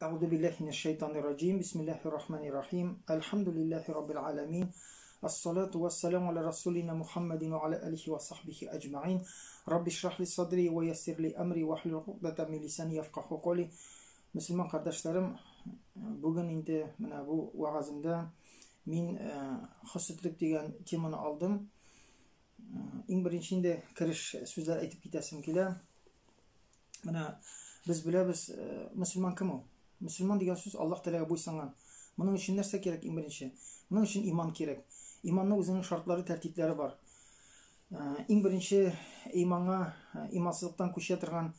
Әгъузу биллаһи минәш шайтанир раҗим. Бисмиллаһир рахманир рахим. Әлхәмдүлиллаһи раббил аламин. Ассалату вассаламу аля расулина Мухаммадин ва аля алихи ва сахбихи аҗмаин. Рабби шрах ли садри ва яссир ли амри ва хлул уқдатан мин лисани яфкаху каули. Мөселман кардәшләрем, бүген инде менә бу вәгаземдә мин хөсетлек дигән теманы алдым. Иң беренче инде кереш сүзләр әйтеп китәсем килә. Менә без беләбез, мөселман кем ул? Мөселман дигән сүз Аллаһ Тәгаләгә буйсынган. Моның өчен нәрсә кирәк иң беренче? Моның өчен иман кирәк. Иманның үзенең шартлары, тәртипләре бар. Иң беренче иманга, имансызлыктан күчә торган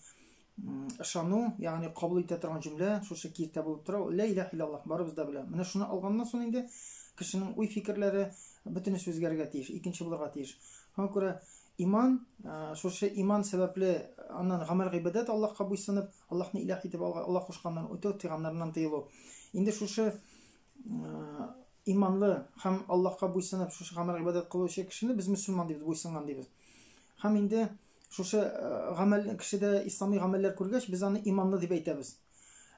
ышану, ягъни кабул итә торган җөмлә шушы киртә булып тора. Ла илаһ иллаллаһ, барыбыз да белә. Менә шуны алганнан соң инде кешенең уй-фикерләре бөтенесе үзгәрергә тиеш, икенче булырга тиеш. Шуңа күрә Иман, шушы иман сәбәпле аннан гамәл-гыйбадәт Аллаһка буйсынып, Аллаһны илаһ итеп алга, Аллаһ кушканнан үтәү, тыйганнарыннан тыелу. Инде шушы иманлы һәм Аллаһка буйсынып, шушы гамәл-гыйбадәт кылучы кешене без мөселман дибез, буйсынган дибез. Һәм инде шушы гамәл кешедә ислами гамәлләр күргәч, без аны иманлы дип әйтәбез.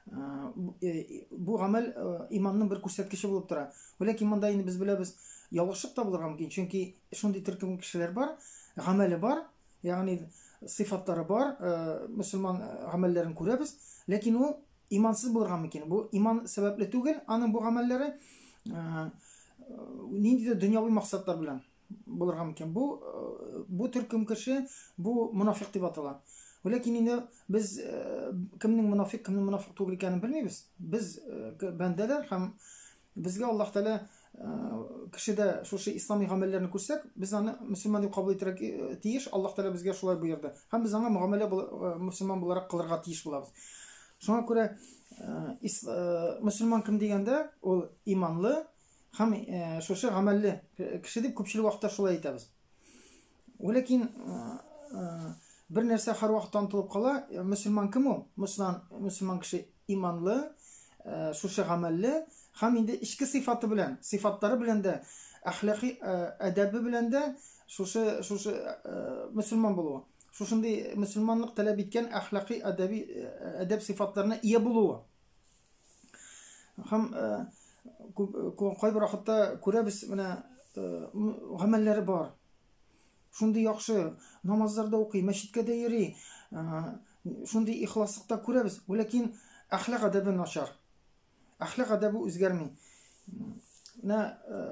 Бу гамәл иманның бер күрсәткече булып тора. Ләкин монда инде без беләбез, ялгышлык та булырга мөмкин, чөнки шундый төркем кешеләр бар, гамәле бар, ягъни сыйфатлары бар, мөселман гамәлләрен күрәбез, ләкин ул имансыз булырга мөмкин. Бу иман сәбәпле түгел, аның бу гамәлләре ниндидер дөньяви максатлар белән булырга мөмкин. Бу бу төркем кеше бу монафик дип атала. Ләкин инде без кемнең монафик, кемнең монафик түгел икәнен белмибез. Без бәндәләр һәм безгә Аллаһ Тәгалә кешедә шушы ислами гамәлләрне күрсәк, без аны мөселман дип кабул итәргә тиеш. Аллаһ Тәгалә безгә шулай боерды. Һәм без аңа мөгамәлә мөселман буларак кылырга тиеш булабыз. Шуңа күрә мөселман кем дигәндә, ул иманлы, Һәм шушы гамәлле кеше дип күпчелек вакытта шулай әйтәбез. Ләкин бер нәрсә һәрвакыт онытылып кала, мөселман кем ул? Мөселман, мөселман кеше иманлы, шушы гамәлле һәм инде эчке сыйфаты белән, сыйфатлары белән дә, әхлакый әдәбе белән дә шушы шушы мөселман булуы. Шушындый мөселманлык таләп иткән әхлакый әдәби әдәп сыйфатларына ия булуы. Һәм кайбер вакытта күрәбез, менә гамәлләре бар. Шундый яхшы намазлар да укый, мәчеткә дә йөри. Шундый ихласлыкта күрәбез. Ләкин әхлак әдәбе начар. Әхлак әдәбе үзгәрми. Менә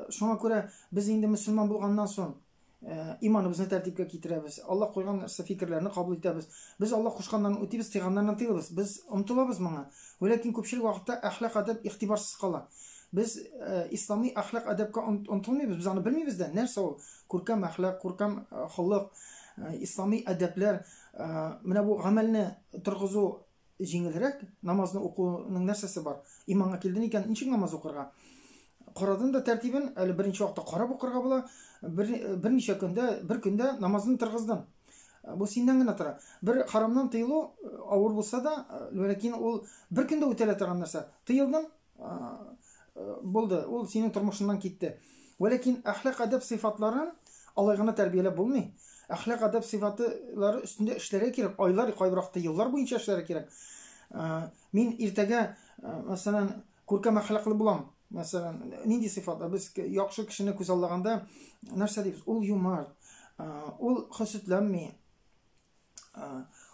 шуңа күрә без инде мөселман булганнан соң иманыбызны тәртипкә китерәбез. Аллаһ куйган нәрсә фикерләрне кабул итәбез. Без Аллаһ кушканнарын үтибез, тыйганнарыннан тыелабыз. Без омтылабыз моңа. Ләкин күпчелек вакытта әхлак әдәп игътибарсыз кала. Без ислами әхлак әдәпкә омтылмыйбыз, без аны белмибез дә. Нәрсә ул? Күркәм әхлак, күркәм холык, ислами әдәпләр. Менә бу гамәлне торгызу җиңелрәк, намазны укуның нәрсәсе бар? Иманга килдең икән, ничек намаз укырга? Карадың да тәртибен, әле беренче вакытта карап укырга була, бер, берничә көндә, бер көндә намазны торгыздың. Бу синнән генә тора. Бер харамнан тыелу авыр булса да, ләкин ул бер көндә үтәлә торган нәрсә. Тыелдың, булды, ул синең тормышыңнан китте. Вәләкин әхлак әдәп сыйфатларын алай гына тәрбияләп булмый. Әхлак әдәп сыйфатлары өстендә эшләргә кирәк. Айлар, кайбер вакытта еллар буенча эшләргә кирәк. Мин иртәгә, мәсәлән, күркәм әхлаклы булам. Мәсәлән, нинди сыйфатлар? Без яхшы кешене күзаллаганда нәрсә дибез? Ул юмарт, ул хөсетләнми,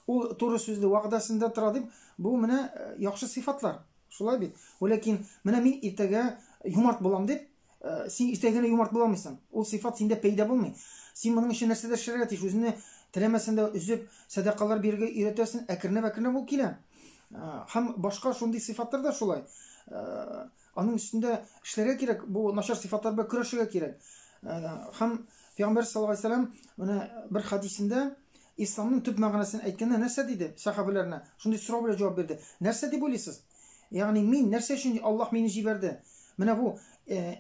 Ул туры сүзле вәгъдәсендә тора дип, бу менә яхшы сыйфатлар. Шулай бит. Ләкин менә мин иртәгә юмарт булам дип, син иртәгә генә юмарт була алмыйсың. Ул сыйфат синдә пәйда булмый. Син моның өчен нәрсәдер эшләргә тиеш. Үзеңне теләмәсәң дә өзеп, сәдакалар бирергә өйрәтәсең, әкренләп-әкренләп ул килә. Һәм башка шундый сыйфатлар да шулай. Аның өстендә эшләргә кирәк, бу начар сыйфатлар белән көрәшергә кирәк. Һәм Пәйгамбәр саллаллаһу алейһи вәсәлләм менә бер хадисендә исламның төп мәгънәсен әйткәндә нәрсә диде сәхабәләренә? Шундый сорау белән җавап бирде. Нәрсә дип уйлыйсыз? Ягъни мин нәрсә өчен Аллаһ мине җибәрде? Менә бу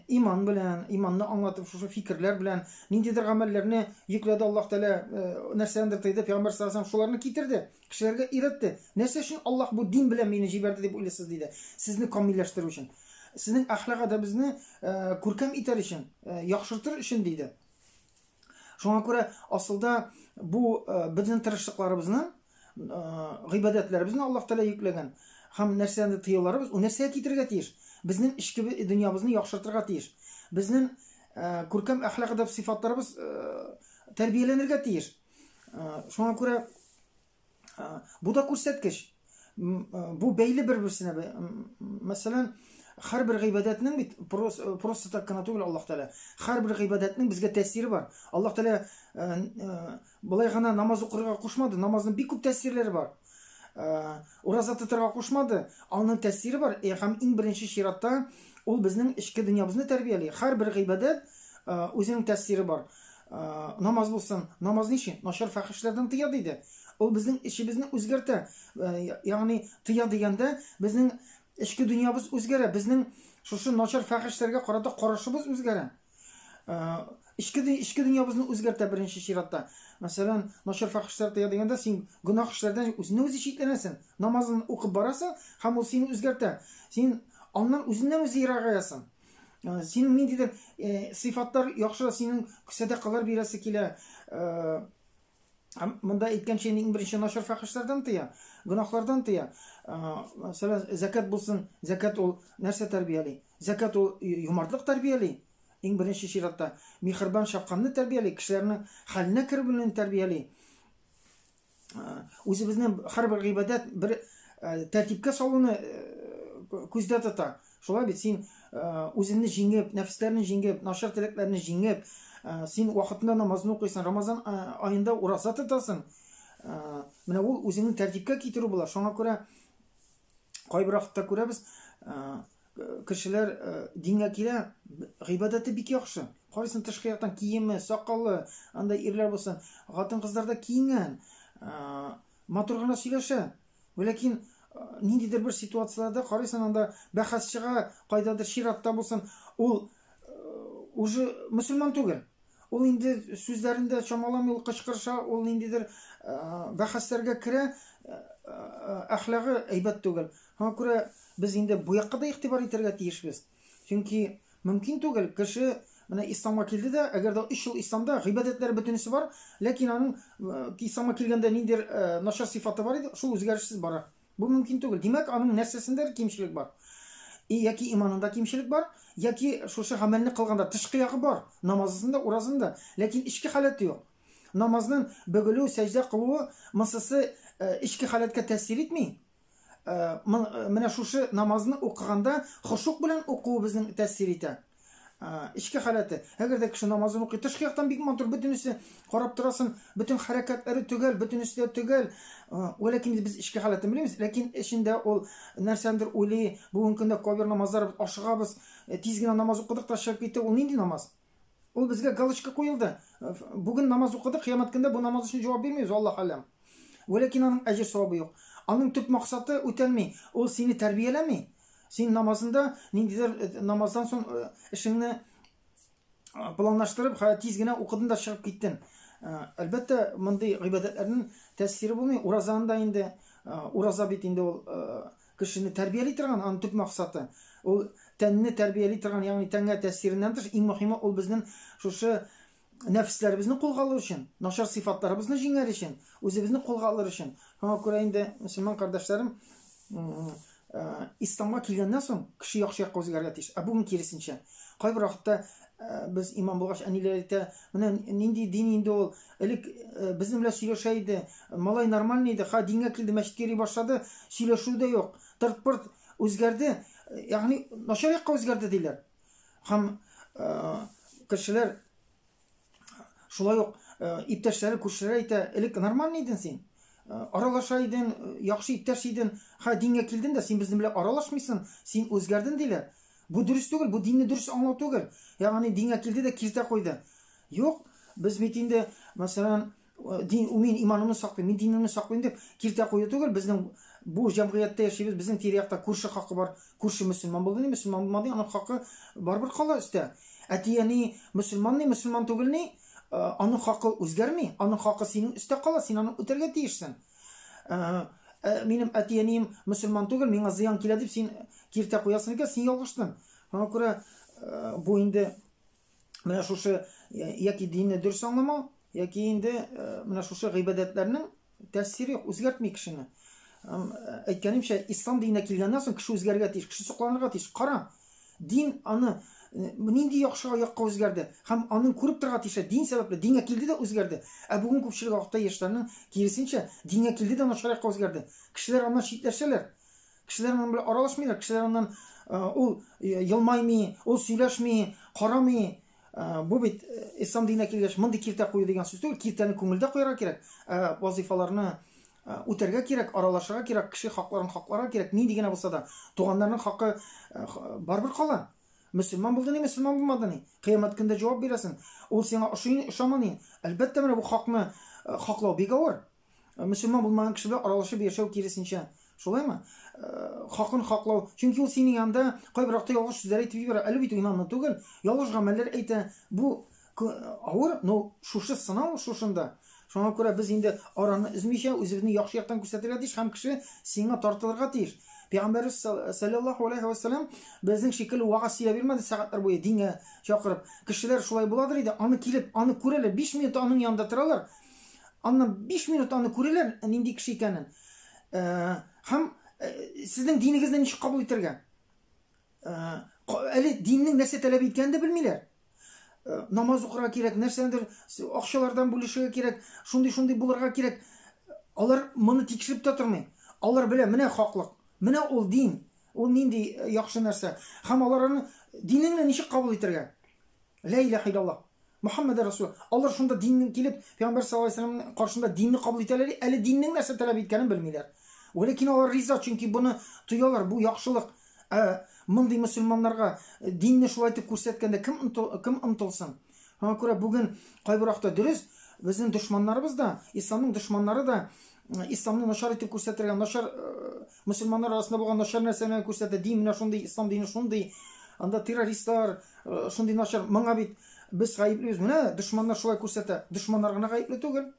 иман белән, иманны аңлатып, шушы фикерләр белән ниндидер гамәлләрне йөкләде Аллаһ Тәгалә, нәрсәдәндер тыйды, Пәйгамбәр саллаллаһу алейһи вәсәлләм шуларны китерде. Кешеләргә өйрәтте. Нәрсә өчен Аллаһ бу дин белән мине җибәрде дип уйлыйсыз, диде. Сезне камилләштерү өчен. Сезнең әхлак әдәбегезне күркәм итәр өчен, яхшыртыр өчен, диде. Шуңа күрә асылда бу безнең тырышлыкларыбызны, гыйбадәтләребезне Аллаһ Тәгалә йөкләгән. һәм нәрсәдән тыюларыбыз, ул нәрсәгә китерергә тиеш? Безнең эчке дөньябызны яхшыртырга тиеш. Безнең күркәм әхлак әдәп сыйфатларыбыз тәрбияләнергә тиеш. Шуңа күрә бу да күрсәткеч. Бу бәйле бер-берсенә. Мәсәлән, һәрбер гыйбадәтнең бит просто так кына түгел Аллаһ Тәгалә. Һәрбер гыйбадәтнең безгә тәэсире бар. Аллаһ Тәгалә болай гына намаз укырга кушмады. Намазның бик күп тәэсирләре бар. Ураза тотарга кушмады. Аның тәэсире бар. Һәм иң беренче чиратта ул безнең эчке дөньябызны тәрбияли. Һәрбер гыйбадәт үзенең тәэсире бар. Намаз булсын, намаз ничек? Начар фәхешләрдән тыя диде. Ул безнең эчебезне үзгәртә. Ягъни тыя дигәндә безнең эчке дөньябыз үзгәрә, безнең шушы начар фәхешләргә карата карашыбыз үзгәрә. Эчке эчке дөньябызны үзгәртә беренче чиратта. Мәсәлән, начар фәхешләр тыя дигәндә син гөнаһ эшләрдән үзеңне үзе читләнәсең. Намазын укып барасың һәм ул сине үзгәртә. Син аннан үзеннән үзе ерагаясың. Синең ниндидер сыйфатлар яхшы, синең сәдакалар бирәсе килә. Һәм монда әйткәнчә, иң беренче начар фәхешләрдән тыя, гөнаһлардан тыя. Мәсәлән, зәкят булсын, зәкят ул нәрсә тәрбияли? Зәкят ул юмартлык тәрбияли. Иң беренче чиратта михербан шәфкатьне тәрбияли, кешеләрнең хәленә керү белүне тәрбияли. Үзебезнең һәрбер гыйбадәт бер тәртипкә салуны күздә тота. Шулай бит, син үзеңне җиңеп, нәфесләрне җиңеп, начар теләкләрне җиңеп, син вакытында намазны укыйсың, Рамазан аенда ураза тотасың. Менә ул үзеңне тәртипкә китерү була. Шуңа күрә кайбер вакытта күрәбез, кешеләр дингә килә, гыйбадәте бик яхшы. Карыйсың тышкы яктан киеме, сакалы, анда ирләр булсын, хатын-кызлар да киенгән, матур гына сөйләшә. Ләкин ниндидер бер ситуацияләрдә карыйсың, анда бәхәс чыга, кайдадыр чиратта булсын, ул уже мөселман түгел. Ул инде сүзләрен дә чамаламый, ул кычкырыша, ул ниндидер бәхәсләргә керә, әхлагы әйбәт түгел. Шуңа күрә без инде бу якка да игътибар итәргә тиешбез. Чөнки мөмкин түгел, кеше менә исламга килде дә, әгәр дә 3 ел исламда, гыйбадәтләре бөтенесе бар, ләкин аның исламга килгәндә ниндидер начар сыйфаты бар иде, шул үзгәрешсез бара. Бу мөмкин түгел. Димәк, аның нәрсәсендә кимчелек бар? И, яки иманында кимчелек бар, яки шушы гамәлне кылганда тышкы ягы бар, намазында, уразында, ләкин эчке халәте юк. Намазның бөгелү, сәҗдә кылуы монсысы эчке халәткә тәэсир итми. Менә шушы намазны укыганда хошук белән укуы безнең тәэсир итә. Эчке халәте. Әгәр дә кеше намазын укый, тышкы яктан бик матур, бөтенесе карап торасың, бөтен хәрәкәтләре төгәл, бөтенесе дә төгәл. Ләкин без эчке халәтен белмибез, ләкин эчендә ул нәрсәндер уйлый. Бүгенге көндә кайбер намазлар ашыгабыз, тиз генә намаз укыдык та чыгып киттек. Ул нинди намаз? Ул безгә галочка куелды. Бүген намаз укыдык, кыямәт көндә бу намаз өчен җавап бирмибез, Аллаһ аләм. Ләкин аның әҗер савабы юк. Аның төп максаты үтәлми. Ул сине тәрбияләми. Син намазында ниндидер намаздан соң эшеңне планлаштырып, тиз генә укыдың да чыгып киттең. Әлбәттә, мондый гыйбадәтләрнең тәэсире булмый. Уразаның да инде, ураза бит инде ул кешене тәрбияли торган, аның төп максаты. Ул тәнне тәрбияли торган, ягъни тәнгә тәэсиреннән тыш, иң мөһиме ул безнең шушы нәфесләребезне кулга алыр өчен, начар сыйфатларыбызны җиңәр өчен, үзебезне кулга алыр өчен. Шуңа күрә инде мөселман кардәшләрем, исламга килгәннән соң кеше яхшы якка үзгәрергә тиеш. Ә бүген киресенчә. Кайбер вакытта без иман булгач әниләр әйтә, менә нинди дин инде ул, элек безнең белән сөйләшә иде, малай нормальный иде, ха дингә килде, мәчеткә йөри башлады, сөйләшү дә юк, тырт-пырт үзгәрде, ягъни начар якка үзгәрде диләр. Һәм кешеләр шулай ук иптәшләре, күршеләре әйтә, элек нормальный идең син, аралаша идең, яхшы иптәш идең, ха дингә килдең дә, син безнең белән аралашмыйсың, син үзгәрдең диләр. Бу дөрес түгел, бу динне дөрес аңлау түгел. Ягъни дингә килде дә киртә куйды. Юк, без бит инде, мәсәлән, дин, мин иманымны саклыйм, мин динемне саклыйм дип киртә кую түгел, безнең бу җәмгыятьтә яшибез, безнең тирә-якта күрше хакы бар. Күрше мөселман булды ни, мөселман булмады, аның хакы барыбер кала өстә. Әти-әни мөселман ни, мөселман түгел ни, аның хакы үзгәрми, аның хакы синең өстә кала, син аны үтәргә тиешсең. Минем әти-әнием мөселман түгел, миңа зыян килә дип син киртә куясың икән, син ялгыштың. Шуңа күрә бу инде менә шушы яки динне дөрес аңламау, яки инде менә шушы гыйбадәтләрнең тәэсире юк, үзгәртми кешене. Әйткәнемчә, ислам диненә килгәннән соң кеше үзгәрергә тиеш, кеше сокланырга тиеш. Кара, дин аны нинди яхшы якка үзгәрде һәм аның күреп торырга тиеш, дин сәбәпле дингә килде дә үзгәрде. Ә бүген күпчелек вакытта яшьләрнең киресенчә, дингә килде дә начар якка үзгәрде. Кешеләр аннан читләшәләр. Кешеләр аның белән аралашмыйлар, кешеләр аннан ул елмаймый, ул сөйләшми, карамый. Бу бит ислам диненә килгәч, мондый киртә кую дигән сүз түгел, киртәне күңелдә куярга кирәк, вазифаларны үтәргә кирәк, аралашырга кирәк, кеше хакларын хакларга кирәк, нинди генә булса да. Туганнарның хакы барыбер кала. Мөселман булды ни, мөселман булмады ни? Кыямәт көндә җавап бирәсең. Ул сиңа ошый, ошамый ни? Әлбәттә, менә бу хакны хаклау бик авыр. Мөселман булмаган кеше белән аралашып яшәү киресенчә. Шулаймы? Хакын хаклау. Чөнки ул синең янында кайбер вакытта ялгыш сүзләр әйтеп җибәрә. Әле бит иманлы түгел, ялгыш гамәлләр әйтә. Бу авыр, но шушы сынау шушында. Шуңа күрә без инде араны өзмичә үзебезне яхшы яктан күрсәтергә тиеш һәм кеше сиңа тартылырга тиеш. Пәйгамбәрбез саллаллаһу алейһи ва саллям безнең шикелле вагаз сөйләп йөрмәде сәгатьләр буе дингә чакырып. Кешеләр шулай буладыр иде, аны килеп, аны күрәләр, 5 минут аның янында торалар. Аннан 5 минут аны күрәләр, нинди кеше икәнен. Һәм сезнең динегезне ничек кабул итәргә? Әле диннең нәрсә таләп иткәнен дә белмиләр. Намаз укырга кирәк, нәрсәдер акчалардан бүлешергә кирәк, шундый-шундый булырга кирәк. Алар моны тикшереп тә тормый. Алар белә, менә хаклык, менә ул дин, ул нинди яхшы нәрсә. Һәм алар аны динеңне ничек кабул итәргә? Лә илаһа иллаллаһ. Мөхәммәд Расул. Алар шунда диннең килеп, Пәйгамбәр саллаллаһу алейһи вәсәлләмнең каршында динне кабул итәләр, әле диннең нәрсә таләп иткәнен белмиләр. Вәләкин алар риза, чөнки моны тоялар, бу яхшылык. Ә мондый мөселманнарга динне шулай итеп күрсәткәндә кем кем омтылсын? Шуңа күрә бүген кайбер вакытта дөрес, безнең дошманнарыбыз да, исламның дошманнары да исламны начар итеп күрсәтергә, начар мөселманнар арасында булган начар нәрсәне күрсәтә. Дин менә шундый, ислам дине шундый. Анда террористлар, шундый начар. Моңа бит без гаеплебез. Менә дошманнар шулай күрсәтә. Дошманнар гына гаепле түгел.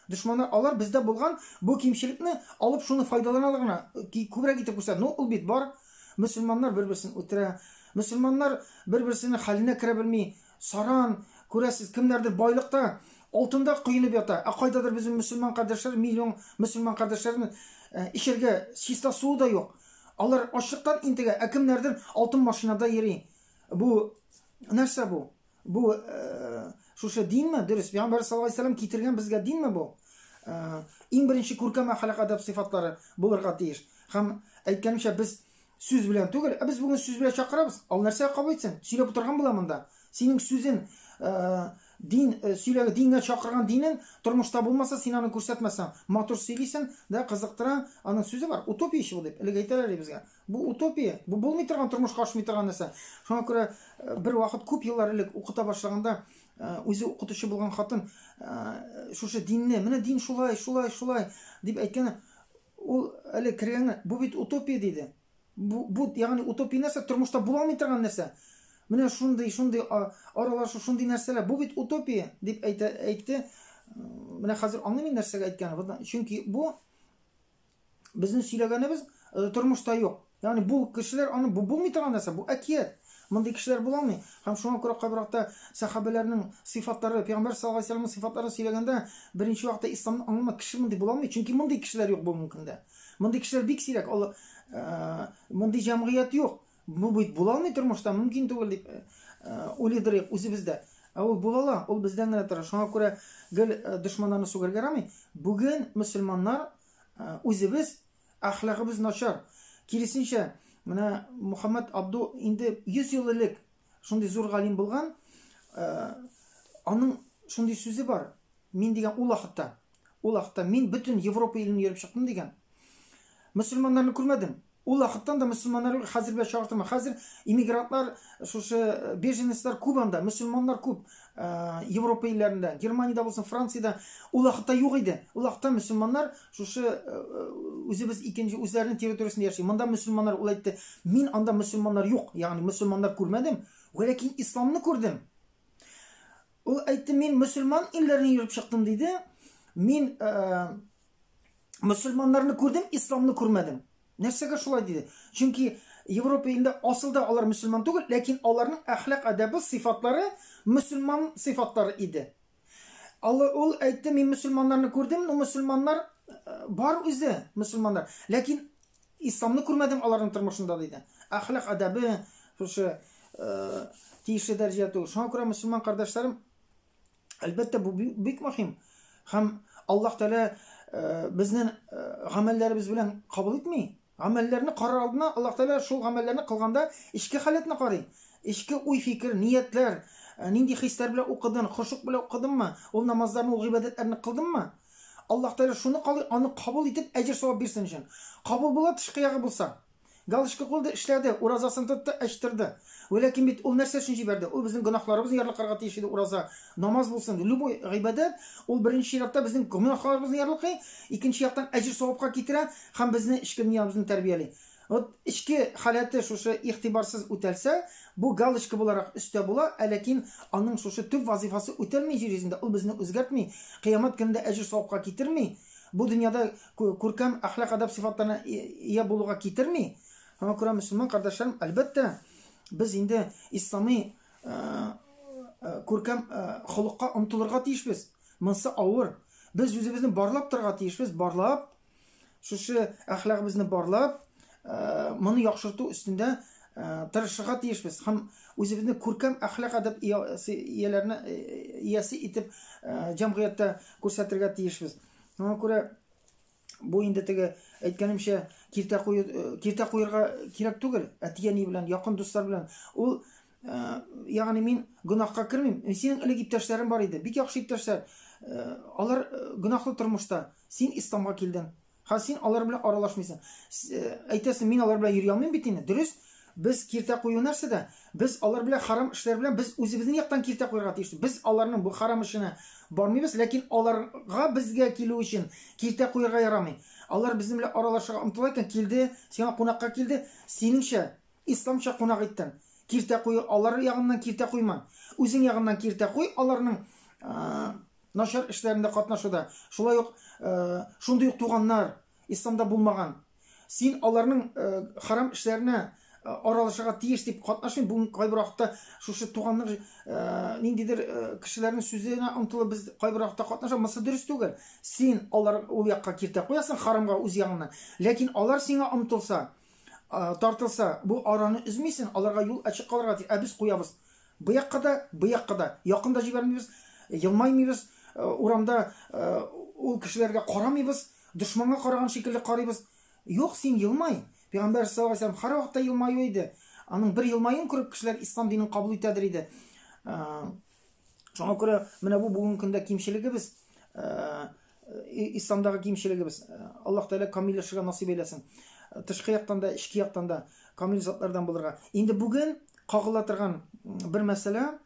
Дошманнар алар бездә булган бу кимчелекне алып шуны файдаланалар гына, күбрәк итеп күрсәтә. Ну, ул бит бар. Мөселманнар бер-берсен үтерә. Мөселманнар бер-берсенең хәленә керә белми. Саран, күрәсез, кемнәрдер байлыкта, алтында коенып ята. Ә кайдадыр безнең мөселман кардәшләр, миллион мөселман кардәшләрнең эчәргә чиста суы да юк. Алар ачлыктан интегә, ә кемнәрдер алтын машинада йөри. Бу нәрсә бу? Бу шушы динме? Дөрес, Пәйгамбәр саллаллаһу алейһи вәсәлләм китергән безгә динме бу? Иң беренче күркәм әхлак әдәп сыйфатлары булырга тиеш. Һәм әйткәнемчә, без сүз белән түгел, ә без бүген сүз белән чакырабыз. Ал нәрсә кабул итсен? Сөйләп утырган була монда. Синең сүзен дин сөйләгән, дингә чакырган динең тормышта булмаса, син аны күрсәтмәсәң, матур сөйлисең, да кызыктыра, аның сүзе бар. Утопия ич бу дип, элек әйтәләр безгә. Бу утопия, бу булмый торган, тормышка ашмый торган нәрсә. Шуңа күрә бер вакыт күп еллар элек укыта башлаганда, үзе укытучы булган хатын шушы динне, менә дин шулай, шулай, шулай дип әйткән, ул әле кергән, бу бит утопия диде. Бу, бу ягъни утопия нәрсә? Тормышта була алмый торган нәрсә. Менә шундый, шундый аралашу, шундый нәрсәләр. Бу бит утопия дип әйтә, әйтте. Менә хәзер аңлыйм мин нәрсәгә әйткәнен. Чөнки бу безнең сөйләгәнебез тормышта юк. Ягъни бу кешеләр аны бу булмый торган нәрсә, бу әкият. Мондый кешеләр була алмый. Һәм шуңа күрә кайбер вакытта сәхабәләрнең сыйфатлары, пәйгамбәр саллаллаһу алейһи вәсәлләмнең сыйфатларын сөйләгәндә, беренче вакытта исламны аңлама, кеше мондый була алмый, чөнки мондый кешеләр юк бүгенге көндә. Мондый кешеләр бик сирәк, ул мондый җәмгыять юк. Бу бит була алмый тормышта, мөмкин түгел дип уйлыйдыр үзебез дә. Ә ул була ала, ул бездән генә тора. Шуңа күрә гел дошманнарны сүгәргә ярамый. Бүген мөселманнар үзебез әхлагыбыз начар. Киресенчә, менә Мухаммад Абду инде 100 ел элек шундый зур галим булган, аның шундый сүзе бар. Мин дигән ул вакытта, ул вакытта мин бөтен Европа илен йөреп чыктым дигән. Мөселманнарны күрмәдем. Ул вакыттан да мөселманнар юк, хәзер белән чагыштырма. Хәзер иммигрантлар, шушы беженецлар күп анда, мөселманнар күп Европа илләрендә, Германиядә булсын, Франциядә. Ул вакытта юк иде. Ул вакытта мөселманнар шушы үзебез икенче үзләренең территориясендә яши. Монда мөселманнар, ул әйтте, мин анда мөселманнар юк, ягъни мөселманнар күрмәдем, вәләкин исламны күрдем. Ул әйтте, мин мөселман илләрен йөреп чыктым диде. Мин мөселманнарны күрдем, исламны күрмәдем. Нәрсәгә шулай диде? Чөнки Европа илендә асылда алар мөселман түгел, ләкин аларның әхлак әдәбе сыйфатлары мөселман сыйфатлары иде. Алла ул әйтте, мин мөселманнарны күрдем, но мөселманнар Бар үзе мөселманнар. Ләкин исламны күрмәдем аларның тормышында, диде. Әхлак әдәбе шушы тиешле дәрәҗәдә түгел. Шуңа күрә мөселман кардәшләрем, әлбәттә, бу бик мөһим. Һәм Аллаһ Тәгалә безнең гамәлләребез белән кабул итми. Гамәлләрне карар алдына Аллаһ Тәгалә шул гамәлләрне кылганда эчке халәтне карый. Эчке уй-фикер, ниятләр, нинди хисләр белән укыдың, хошук белән укыдыңмы, ул намазларны, ул гыйбадәтләрне кылдыңмы? Аллаһ Тәгалә шуны калый, аны кабул итеп әҗер-савап бирсен өчен. Кабул була тышкы ягы булса. Галочка куелды, эшләде, уразасын тотты, ачтырды. Вәләкин бит ул нәрсә өчен җибәрде? Ул безнең гөнаһларыбызны ярлыкарга тиеш иде ураза. Намаз булсын, любой гыйбадәт, ул беренче чиратта безнең гөнаһларыбызны ярлыкый, икенче яктан әҗер-савапка китерә һәм безне эчке дөньябызны тәрбияли. Вот эчке халәте шушы игътибарсыз үтәлсә, бу галочка буларак өстә була, ә ләкин аның шушы төп вазифасы үтәлми җир йөзендә, ул безне үзгәртми, кыямәт көнендә әҗер-савапка китерми, бу дөньяда күркәм әхлак-әдәп сыйфатларына ия булуга китерми. Шуңа күрә, мөселман кардәшләрем, әлбәттә, без инде ислами күркәм холыкка омтылырга тиешбез. Монысы авыр. Без үзебезне барлап торырга тиешбез, барлап, Шушы әхлагыбызны барлап, моны яхшырту өстендә тырышырга тиешбез һәм үзебезне күркәм әхлак әдәп ияләренә иясе итеп җәмгыятьтә күрсәтергә тиешбез. Шуңа күрә бу инде теге әйткәнемчә киртә кую киртә куерга кирәк түгел, әти-әни белән, якын дуслар белән. Ул ягъни мин гөнаһка кермим. Синең элек иптәшләрең бар иде, бик яхшы иптәшләр. Алар гөнаһлы тормышта. Син исламга килдең. Хәзер син алар белән аралашмыйсың. Әйтәсең, мин алар белән йөри алмыйм бит инде. Дөрес, без киртә кую нәрсәдә? Без алар белән харам эшләр белән без үзебезнең яктан киртә куярга тиеш. Без аларның бу харам эшенә бармыйбыз, ләкин аларга безгә килү өчен киртә куярга ярамый. Алар безнең белән аралашырга омтыла икән, килде, сиңа кунакка килде, синеңчә, исламча кунак иттең. Киртә кую, алар ягыннан киртә куйма. Үзең ягыннан киртә куй, аларның начар эшләрендә катнашуда, шулай ук шундый ук туганнар исламда булмаган. Син аларның харам эшләренә аралашырга тиеш дип катнашмый. Бүген кайбер вакытта шушы туганлык ниндидер кешеләрнең сүзенә омтылып без кайбер вакытта катнашабыз. Монысы дөрес түгел. Син алар ул якка киртә куясың харамга үз ягыңнан. Ләкин алар сиңа омтылса, тартылса, бу араны өзмисең, аларга юл ачык калырга тиеш. Ә без куябыз. Бу якка да, бу якка да. Якын да җибәрмибез, елмаймыйбыз, урамда ул кешеләргә карамыйбыз, дошманга караган шикелле карыйбыз. Юк, син елмай. Пәйгамбәр саллаллаһу алейһи вәсәлләм һәрвакытта елмаю иде. Аның бер елмаюын күреп кешеләр ислам динен кабул итәдер иде. Шуңа күрә менә бу бүгенге көндә кимчелегебез, исламдагы кимчелегебез. Аллаһ Тәгалә камилләшергә насыйп әйләсен. Тышкы яктан да, эчке яктан да камил затлардан булырга. Инде бүген кагыла торган бер мәсьәлә,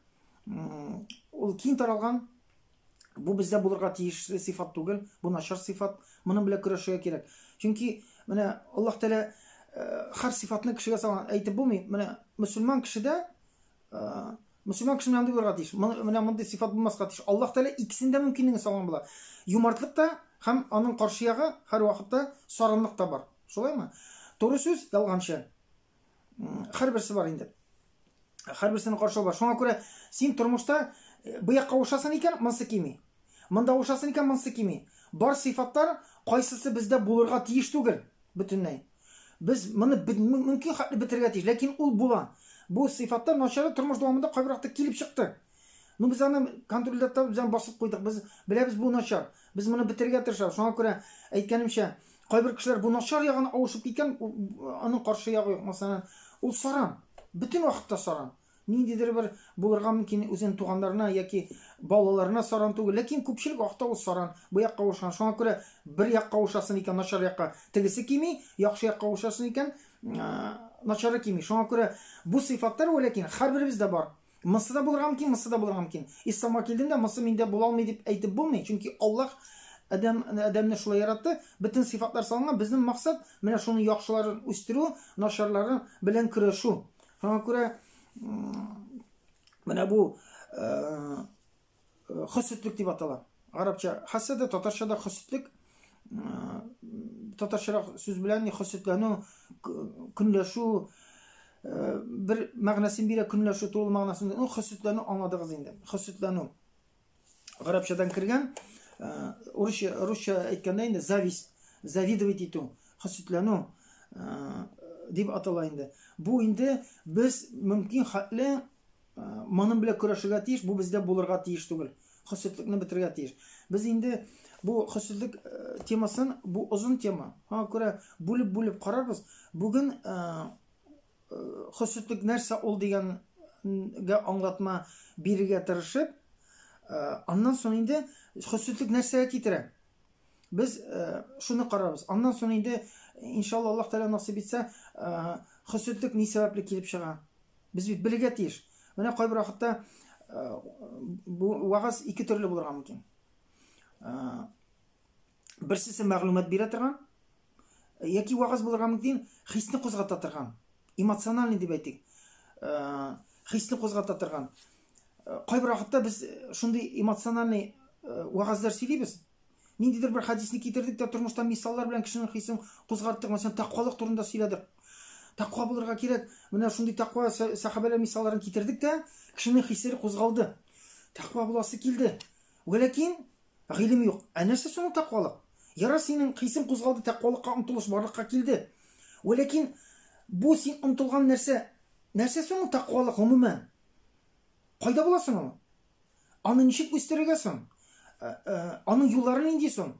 ул киң таралган, бу бездә булырга тиешле сыйфат түгел, бу начар сыйфат, моның белән көрәшергә кирәк. Чөнки менә Аллаһ Тәгалә һәр сыйфатны кешегә салган, әйтеп булмый. Менә мөселман кешедә мөселман кеше менә андый булырга тиеш. Менә мондый сыйфат булмаска тиеш. Аллаһ Тәгалә икесен дә мөмкинлеген салган була. Юмартлык та һәм аның каршы ягы һәрвакытта сарынлык та бар. Шулаймы? Туры сүз, ялганчы. Һәрберсе бар инде. Һәрберсенең каршылыгы бар. Шуңа күрә син тормышта бу якка авышасың икән, монысы кими. Монда авышасың икән, монысы кими. Бар сыйфатлар кайсысы бездә булырга тиеш түгел бөтенләй. Без моны мөмкин хәтле бетерергә тиеш, ләкин ул була. Бу сыйфатлар начары тормыш дәвамында кайбер вакытта килеп чыкты. Ну без аны контрольдә тотып, без аны басып куйдык. Без беләбез бу начар. Без моны бетерергә тырышабыз. Шуңа күрә әйткәнемчә, кайбер кешеләр бу начар ягына авышып киткән, аның каршы ягы юк. Мәсәлән, ул саран. Бөтен вакытта саран. Ниндидер бер булырга мөмкин үзенең туганнарына яки балаларына саран түгел, ләкин күпчелек вакытта ул саран, бу якка авышкан. Шуңа күрә бер якка авышасың икән, начар якка, тегесе кими, яхшы якка авышасың икән, начары кими. Шуңа күрә бу сыйфатлар вәләкин һәрберебездә бар. Монысы да булырга мөмкин, монысы да булырга мөмкин. Исламга килдем дә, монысы миндә була алмый дип әйтеп булмый, чөнки Аллаһ Адәм, Адәмне шулай яратты, бөтен сыйфатлар салынган. Безнең максат менә шуны яхшыларын үстерү, начарлары белән көрәшү. Шуңа күрә менә бу хөсетлек дип атала. Гарәпчә хәсәдә, татарча да хөсетлек, татарчарак сүз белән хөсетләнү, көнләшү бер мәгънәсен бирә, көнләшү тулы мәгънәсен. Ну, хөсетләнү аңладыгыз инде. Хөсетләнү. Гарәпчәдән кергән. Урысча, русча әйткәндә инде зависть, завидовать итү, хөсетләнү дип атала инде. Бу инде без мөмкин хәтле моның белән көрәшергә тиеш, бу бездә булырга тиеш түгел. Хөсетлекне бетерергә тиеш. Без инде бу хөсетлек темасын, бу озын тема. Аңа күрә бүлеп-бүлеп карарбыз. Бүген хөсетлек нәрсә ул дигәнгә аңлатма бирергә тырышып, аннан соң инде хөсетлек нәрсәгә китерә? Без шуны карарбыз. Аннан соң инде, иншалла, Аллаһ Тәгалә насыйп итсә, хөсетлек ни сәбәпле килеп чыга? Без бит белергә тиеш. Менә кайбер вакытта бу вагаз ике төрле булырга мөмкин. Берсесе мәгълүмат бирә торган, яки вагаз булырга мөмкин, хисне кузгата торган, эмоциональный дип әйтик, хисне кузгата торган. Кайбер вакытта без шундый эмоциональный вагазлар сөйлибез. Ниндидер бер хадисне китердек тә, тормыштан мисаллар белән кешенең хисен кузгарттык. Мәсәлән, тәкъвалык турында сөйләдек. Тәкъва булырга кирәк. Менә шундый тәкъва сәхабәләр мисалларын китердек тә, кешенең хисләре кузгалды. Тәкъва буласы килде. Вәләкин Гыйлем юк. Ә нәрсә соң ул тәкъвалык? Ярар, синең хисең кузгалды, тәкъвалыкка омтылыш барлыкка килде. Вәләкин бу син омтылган нәрсә, нәрсә соң ул тәкъвалык гомумән? Кайда була соң ул? Аны ничек үстерергә соң? Э, э, аның юллары нинди соң?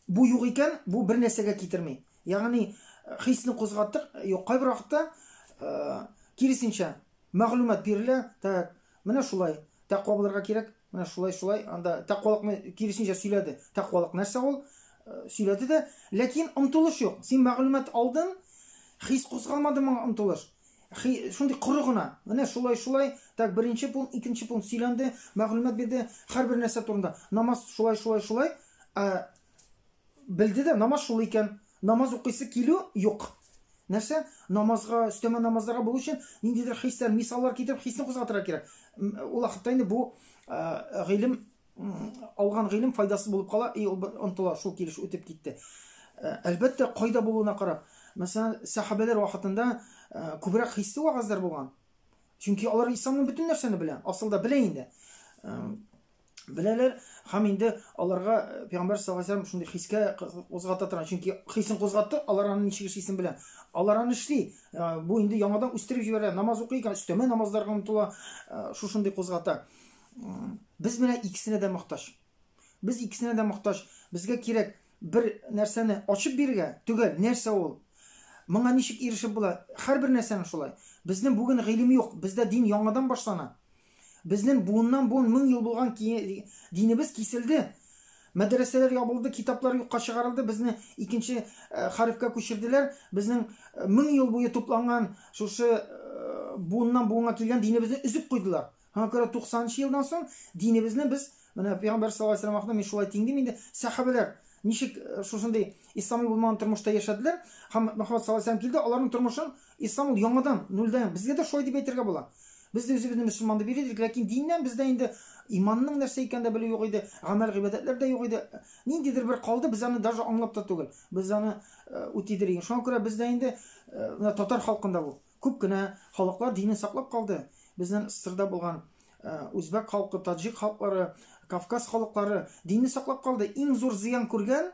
Бу юк икән, бу бер нәрсәгә китерми. Ягъни хисне кузгаттык, юк, кайбер вакытта киресенчә, мәгълүмат бирелә, так, менә шулай, тәкъва булырга кирәк, менә шулай, шулай, анда тәкъвалыкны киресенчә сөйләде. Тәкъвалык нәрсә ул? Сөйләде дә, ләкин омтылыш юк. Син мәгълүмат алдың, хис кузгалмады моңа омтылыш. Шундый коры гына. Менә шулай, шулай, так, беренче пункт, икенче пункт сөйләнде, мәгълүмат бирде, һәрбер нәрсә турында. Намаз шулай, шулай, шулай. Ә, белде дә, намаз шул икән. Намаз укыйсы килү юк. Нәрсә? Намазга, өстәмә намазларга булу өчен ниндидер хисләр, мисаллар китереп хисне кузгатырга кирәк. Ул вакытта инде бу гыйлем алган гыйлем файдасыз булып кала, и ул онтыла, шул килеш үтеп китте. Әлбәттә, кайда булуына карап. Мәсәлән, сәхабәләр вакытында күбрәк хисле вәгазьләр булган. Чөнки алар исламның бөтен нәрсәне белә, асылда белә инде. Беләләр һәм инде аларга пәйгамбәр саллаллаһу алейһи вәсәлләм шундый хискә кузгата торган. Чөнки хисен кузгатты, алар аны ничек эшлисен белә. Алар аны эшли. Бу инде яңадан үстереп җибәрә. Намаз укый икән, өстәмә намазларга омтыла, шушындый кузгата. Без менә икесенә дә мохтаҗ. Без икесенә дә мохтаҗ. Безгә кирәк бер нәрсәне ачып бирергә, төгәл нәрсә ул? Моңа ничек ирешеп була? Һәрбер нәрсәнең шулай. Безнең бүген гыйлем юк. Бездә дин яңадан башлана. Безнең буыннан буын 1000 ел булган динебез киселде. Мәдрәсәләр ябылды, китаплар юкка чыгарылды, безне икенче хәрефкә күчерделәр. Безнең 1000 ел буе тупланган шушы буыннан буынга килгән динебезне өзеп куйдылар. Аңа күрә 90 нчы елдан соң динебезне без менә Пәйгамбәр саллаллаһу алейһи вәсәлләм вакытында мин шулай тиңдим инде, сәхабәләр ничек шушындый ислами булмаган тормышта яшәделәр һәм Мөхәммәд саллаллаһу алейһи вәсәлләм килде, аларның тормышын ислам ул яңадан, нульдән, безгә дә шулай дип әйтергә була. Без дә үзебезне мөселман дип йөри идек, ләкин диннән бездә инде иманның нәрсә икәнен дә белү юк иде, гамәл гыйбадәтләр дә юк иде. Ниндидер бер калды, без аны даже аңлап та түгел. Без аны үтидер икән. Шуңа күрә бездә инде менә татар халкында бу. Күп кенә халыклар динен саклап калды. Безнең СССРда булган үзбәк халкы, таҗик халыклары, Кавказ халыклары динне саклап калды. Иң зур зыян күргән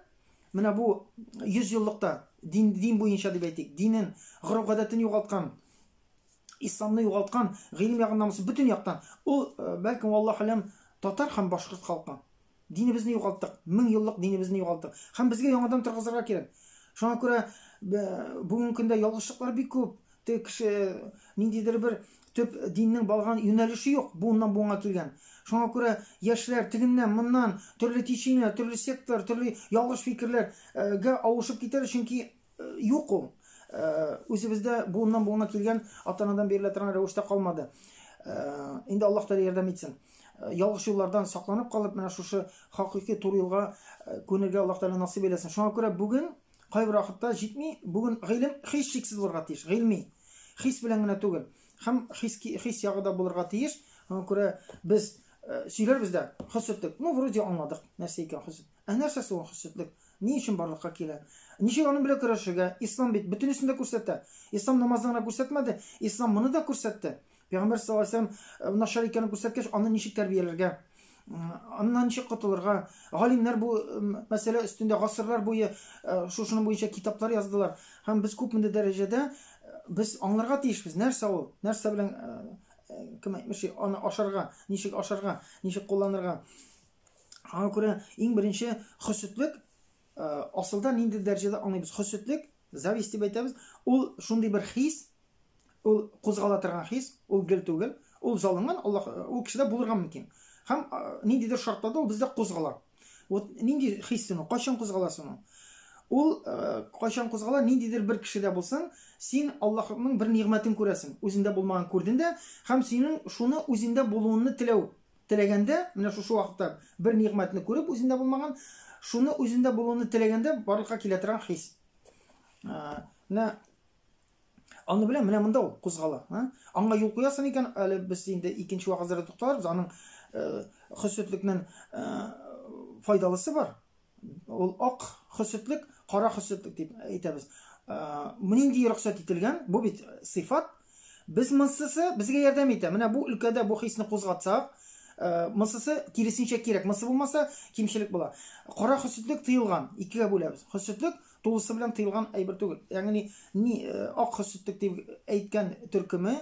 менә бу 100 еллыкта дин, дин буенча дип әйтик, динен, гореф-гадәтен югалткан, исламны югалткан, гыйлем ягыннан булсын, бөтен яктан. Ул, бәлкем, валлаһу алям, татар һәм башкорт халкы. Динебезне югалттык, 1000 еллык динебезне югалттык. Һәм безгә яңадан торгызырга кирәк. Шуңа күрә бүгенге көндә ялгышлыклар бик күп. Теге кеше ниндидер бер төп диннең барган юнәлеше юк, буыннан буынга килгән. Шуңа күрә яшьләр тегеннән, моннан төрле течение, төрле сектор, төрле ялгыш фикерләргә авышып китәләр, чөнки юк ул. Үзебездә буыннан буынга килгән ата-анадан бирелә торган рәвештә калмады. Инде Аллаһ Тәгалә ярдәм итсен. Ялгыш юллардан сакланып калып, менә шушы хакыйкый туры юлга күнергә Аллаһ Тәгалә насыйп әйләсен. Шуңа күрә бүген кайбер вакытта җитми, бүген гыйлем һичшиксез булырга тиеш, гыйльми. Хис белән генә түгел. Һәм хис, хис ягы да булырга тиеш. Шуңа күрә без сөйләрбез дә, хөсетлек. Ну, вроде аңладык, нәрсә икән хөсет. Ә нәрсәсе ул хөсетлек? Ни өчен барлыкка килә? Ничек аның белән көрәшергә? Ислам бит бөтенесен дә күрсәтә. Ислам намазны гына күрсәтмәде, ислам моны да күрсәтте. Пәйгамбәр саллаллаһу алейһи вәсәлләм начар икәнен күрсәткәч, аны ничек тәрбияләргә? Аннан ничек котылырга? Галимнәр бу мәсьәлә өстендә гасырлар буе шушының буенча китаплар яздылар. Һәм без күпмедер дәрәҗәдә без аңларга тиешбез, нәрсә ул, нәрсә белән кем әйтмешли, аны ашарга, ничек ашарга, ничек кулланырга. Аңа күрә иң беренче хөсетлек асылда нинди дәрәҗәдә аңлыйбыз? Хөсетлек, зависть дип әйтәбез, ул шундый бер хис, ул кузгала торган хис, ул гел түгел, ул залынган, Аллаһ ул кешедә булырга мөмкин. Һәм ниндидер шартларда ул бездә кузгала. Вот нинди хис ул, кайчан кузгала соң ул? Ул кайчан кузгала, ниндидер бер кешедә булсын, син Аллаһның бер нигъмәтен күрәсең, үзендә булмаган күрдең дә, һәм синең шуны үзендә булуыңны теләү теләгәндә, менә шушы вакытта бер нигъмәтне күреп үзендә булмаган, шуны үзендә булуны теләгәндә барлыкка килә торган хис. Менә аны белән менә монда ул кузгала. Аңа юл куясың икән, әле без инде икенче вәгазьләрдә тукталырбыз, аның хөсетлекнең файдалысы бар. Ул ак хөсетлек, кара хөсетлек дип әйтәбез. Нинди рөхсәт ителгән? Бу бит сыйфат. Без монсысы безгә ярдәм итә. Менә бу өлкәдә бу хисне кузгатсак, монсысы киресенчә кирәк. Монсы булмаса, кимчелек була. Кара хөсетлек тыелган, икегә бүләбез. Хөсетлек тулысы белән тыелган әйбер түгел. Ягъни ни ак хөсетлек дип әйткән төркеме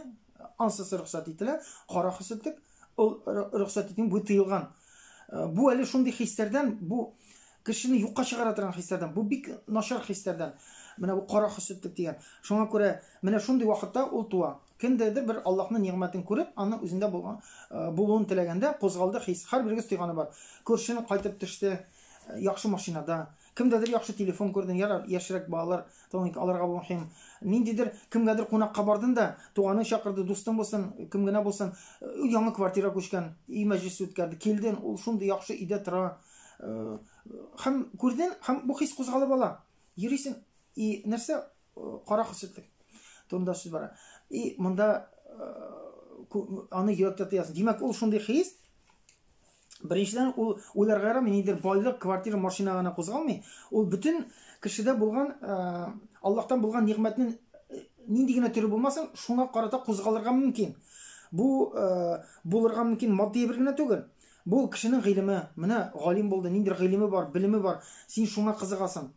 ансысы рөхсәт ителә, кара хөсетлек ул рөхсәт ителми, бу тыелган. Бу әле шундый хисләрдән, бу кешене юкка чыгара торган хисләрдән, бу бик начар хисләрдән. Менә бу кара хөсетлек дигән. Шуңа күрә менә шундый вакытта ул туа. Кемдәдер бер Аллаһның нигъмәтен күреп, аны үзендә булган булуын теләгәндә кузгалды хис. Һәрберегез тойганы бар. Күршене кайтып төште, яхшы машинада, Кемдәдер яхшы телефон күрдең, ярар, яшьрәк балалар, тагын аларга бу мөһим. Ниндидер кемгәдер кунакка бардың да, туганың чакырды, дустың булсын, кем генә булсын, яңа квартира күчкән, өй мәҗлесе үткәрде, килдең, ул шундый яхшы өйдә тора. Һәм күрдең, һәм бу хис кузгалып ала. Йөрисең, и нәрсә, кара хөсетлек турында сүз бара. И монда аны йөрәктә тоясың. Димәк, ул шундый хис, Беренчедән, ул уйларга ярамый, ниндидер байлык, квартира, машина гына кузгалмый. Ул бөтен кешедә булган, Аллаһтан булган нигъмәтнең нинди генә төре булмасын, шуңа карата кузгалырга мөмкин. Бу булырга мөмкин матди әйбер генә түгел. Бу кешенең гыйлеме. Менә галим булды, ниндидер гыйлеме бар, белеме бар. Син шуңа кызыгасың.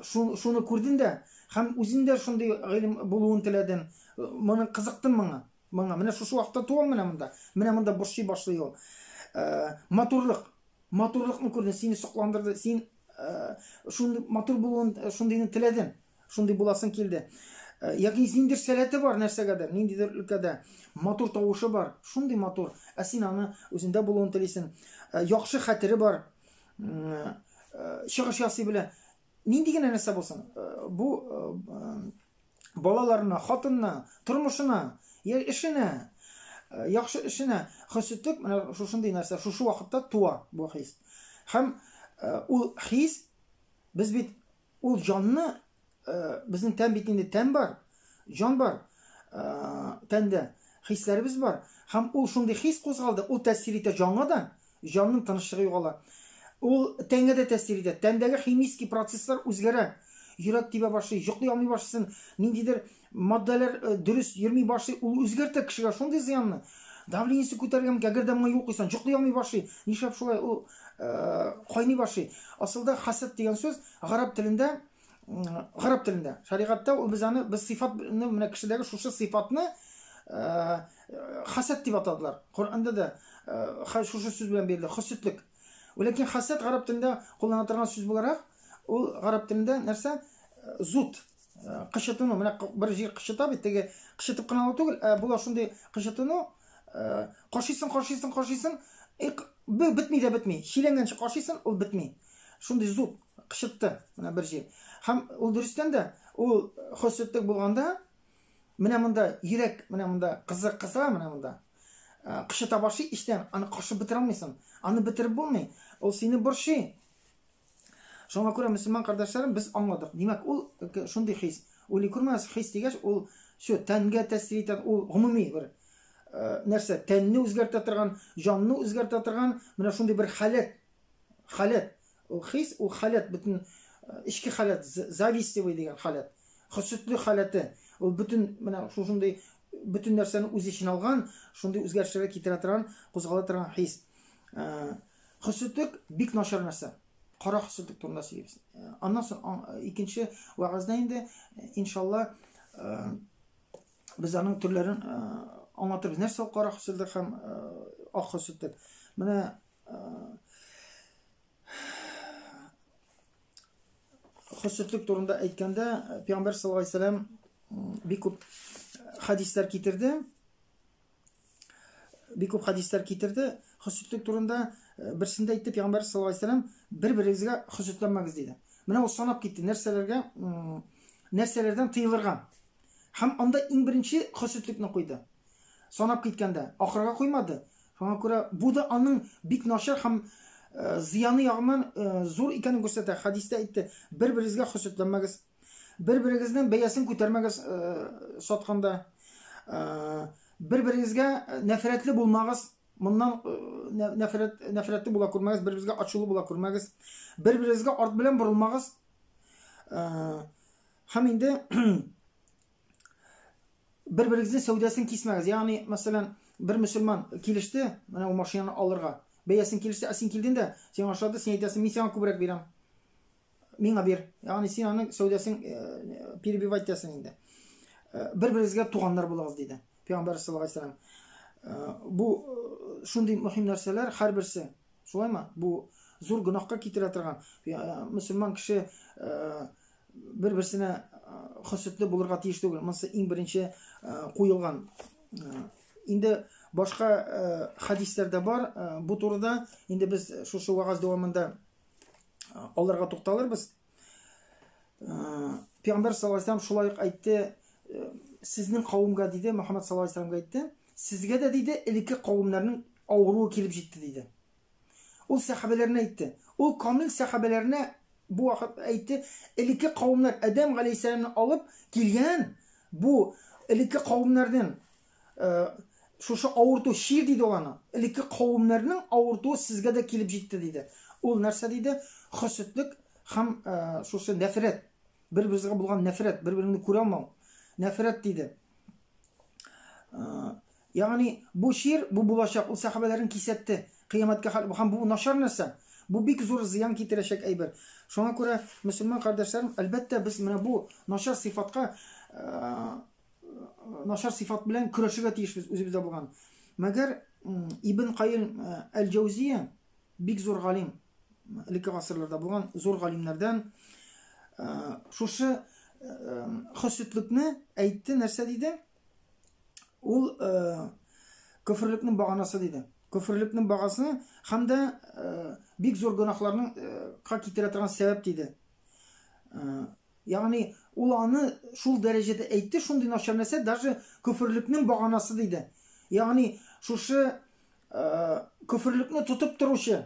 Шуны күрдең дә һәм үзеңдә шундый гыйлем булуын теләдең. Моны кызыктың моңа. Моңа менә шушы вакытта туа менә монда. Менә монда борчый башлый ул. Матурлык. Матурлыкны күрдең, сине сокландырды. Син шундый матур булуын, шундыйны теләдең. Шундый буласың килде. Яки ниндидер сәләте бар нәрсәгәдер, ниндидер өлкәдә. Матур тавышы бар, шундый матур. Ә син аны үзендә булуын телисең. Яхшы хәтере бар. Чыгыш ясый белә. Нинди генә нәрсә булсын, бу балаларына, хатынына, тормышына, я эшенә, яхшы эшенә хөсетлек менә шушындый нәрсә, шушы вакытта туа бу хис. Һәм ул хис без бит ул җанны безнең тән бит инде тән бар, җан бар, тәндә хисләребез бар. Һәм ул шундый хис кузгалды, ул тәэсир итә җанга да, җанның тынычлыгы югала. Ул тәнгә дә тәэсир итә. Тәндәге химический процесслар үзгәрә. Йөрәк тибә башлый, йоклый алмый башлыйсың, ниндидер матдәләр дөрес йөрми башлый, ул үзгәртә кешегә шундый зыянны. Давлениесе күтәрелгән мөмкин, әгәр дә моңа юл куйсаң, йоклый алмый башлый. Нишләп шулай ул кайный башлый. Асылда хасад дигән сүз гарәп телендә гарәп телендә шәригатьтә ул без аны без сыйфатны менә кешедәге шушы сыйфатны хасад дип атадылар. Коръәндә дә шушы сүз белән бирелде, хөсетлек. Ләкин хасад гарәп телендә куллана торган сүз буларак, ул гарәп телендә нәрсә? Зуд, кычытыну. Менә бер җир кычыта бит, теге кычытып кына алу түгел, ә була шундый кычытыну, кашыйсың, кашыйсың, кашыйсың, бетми дә бетми. Чиләнгәнче кашыйсың, ул бетми. Шундый зуд кычытты менә бер җир. Һәм ул дөрестән дә ул хөсетлек булганда, менә монда йөрәк, менә монда кызы кыза, менә монда кычыта башлый эчтән, аны кашып бетерә алмыйсың. Аны бетереп булмый. Ул сине борчый. Шуңа күрә мөселман кардәшләрем без аңладык. Димәк, ул шундый хис. Уйлый күрмәгез, хис дигәч, ул все тәнгә тәэсир итә, ул гомуми бер нәрсә, тәнне үзгәртә торган, җанны үзгәртә торган менә шундый бер халәт. Халәт. Ул хис, ул халәт, бөтен эчке халәт, завистливый дигән халәт. Хөсетле халәте. Ул бөтен менә шушындый бөтен нәрсәне үз эченә алган, шундый үзгәрешләргә китерә торган, кузгала торган хис. Хөсетлек бик начар нәрсә. Кара хөсетлек турында сөйлибез. Аннан соң икенче вәгазьдә инде, иншалла, без аның төрләрен аңлатырбыз. Нәрсә ул кара хөсетлек һәм ак хөсетлек? Менә хөсетлек турында әйткәндә, Пәйгамбәр саллаллаһу алейһи вәсәлләм бик күп хәдисләр китерде. Бик күп хәдисләр китерде хөсетлек турында. Берсендә әйтте Пәйгамбәр саллаллаһу алейһи вәсәлләм, бер-берегезгә хөсетләнмәгез диде. Менә ул санап китте, нәрсәләргә, нәрсәләрдән тыелырга. Һәм анда иң беренче хөсетлекне куйды. Санап киткәндә, ахырга куймады. Шуңа күрә бу да аның бик начар һәм зыяны ягыннан зур икәнен күрсәтә. Хәдистә әйтте, бер-берегезгә хөсетләнмәгез. Бер-берегезнең бәясен күтәрмәгез сатканда. Бер-берегезгә нәфрәтле булмагыз. Моннан нәфрәт нәфрәтле була күрмәгез, бер-берегезгә ачулы була күрмәгез. Бер-берегезгә арт белән борылмагыз. Һәм инде бер-берегезнең сәүдәсен кисмәгез. Ягъни, мәсәлән, бер мөселман килеште, менә ул машинаны алырга. Бәясен килеште, ә син килдең дә, сиңа ошады, син әйтәсең, мин сиңа күбрәк бирәм. Миңа бир. Ягъни син аның сәүдәсен перебивать итәсең инде. Бер-берегезгә туганнар булыгыз, диде Пәйгамбәр саллаллаһу алейһи вәсәлләм. Бу шундый мөһим нәрсәләр һәрберсе. Шулаймы? Бу зур гөнаһка китерә торган. Мөселман кеше бер-берсенә хөсетле булырга тиеш түгел. Монысы иң беренче куелган. Инде башка хәдисләр дә бар бу турыда. Инде без шушы вагаз дәвамында аларга тукталырбыз. Пәйгамбәр саллаллаһу алейһи шулай ук әйтте, сезнең кавымга диде, Мөхәммәд саллаллаһу алейһи вәсәлләмгә әйтте, сезгә дә диде, элекке кавымнарның авыруы килеп җитте диде. Ул сәхабәләренә әйтте. Ул камил сәхабәләренә бу вакыт әйтте, элекке кавымнар Адәм галәйһиссәламне алып килгән бу элекке кавымнардан шушы авырту чир диде ул аны. Элекке кавымнарның авыртуы сезгә дә килеп җитте диде. Ул нәрсә диде? Хөсетлек һәм шушы нәфрәт. Бер-беребезгә булган нәфрәт, бер-береңне күрә алмау. Нәфрәт диде. Ягъни бу чир, бу булачак, ул сәхабәләрен кисәтте. Кыямәткә хәл һәм бу начар нәрсә. Бу бик зур зыян китерәчәк әйбер. Шуңа күрә мөселман кардәшләрем, әлбәттә, без менә бу начар сыйфатка начар сыйфат белән көрәшергә тиешбез үзебездә булган. Мәгәр Ибн Каим әл-Җәүзия бик зур галим, элекке гасырларда булган зур галимнәрдән шушы хөсетлекне әйтте, нәрсә диде? Ул көферлекнең баганасы диде. Көферлекнең багасы һәм дә бик зур гөнаһларның ка китерә торган сәбәп диде. Ягъни ул аны шул дәрәҗәдә әйтте, шундый начар нәрсә, даже көферлекнең баганасы диде. Ягъни шушы көферлекне тотып торучы,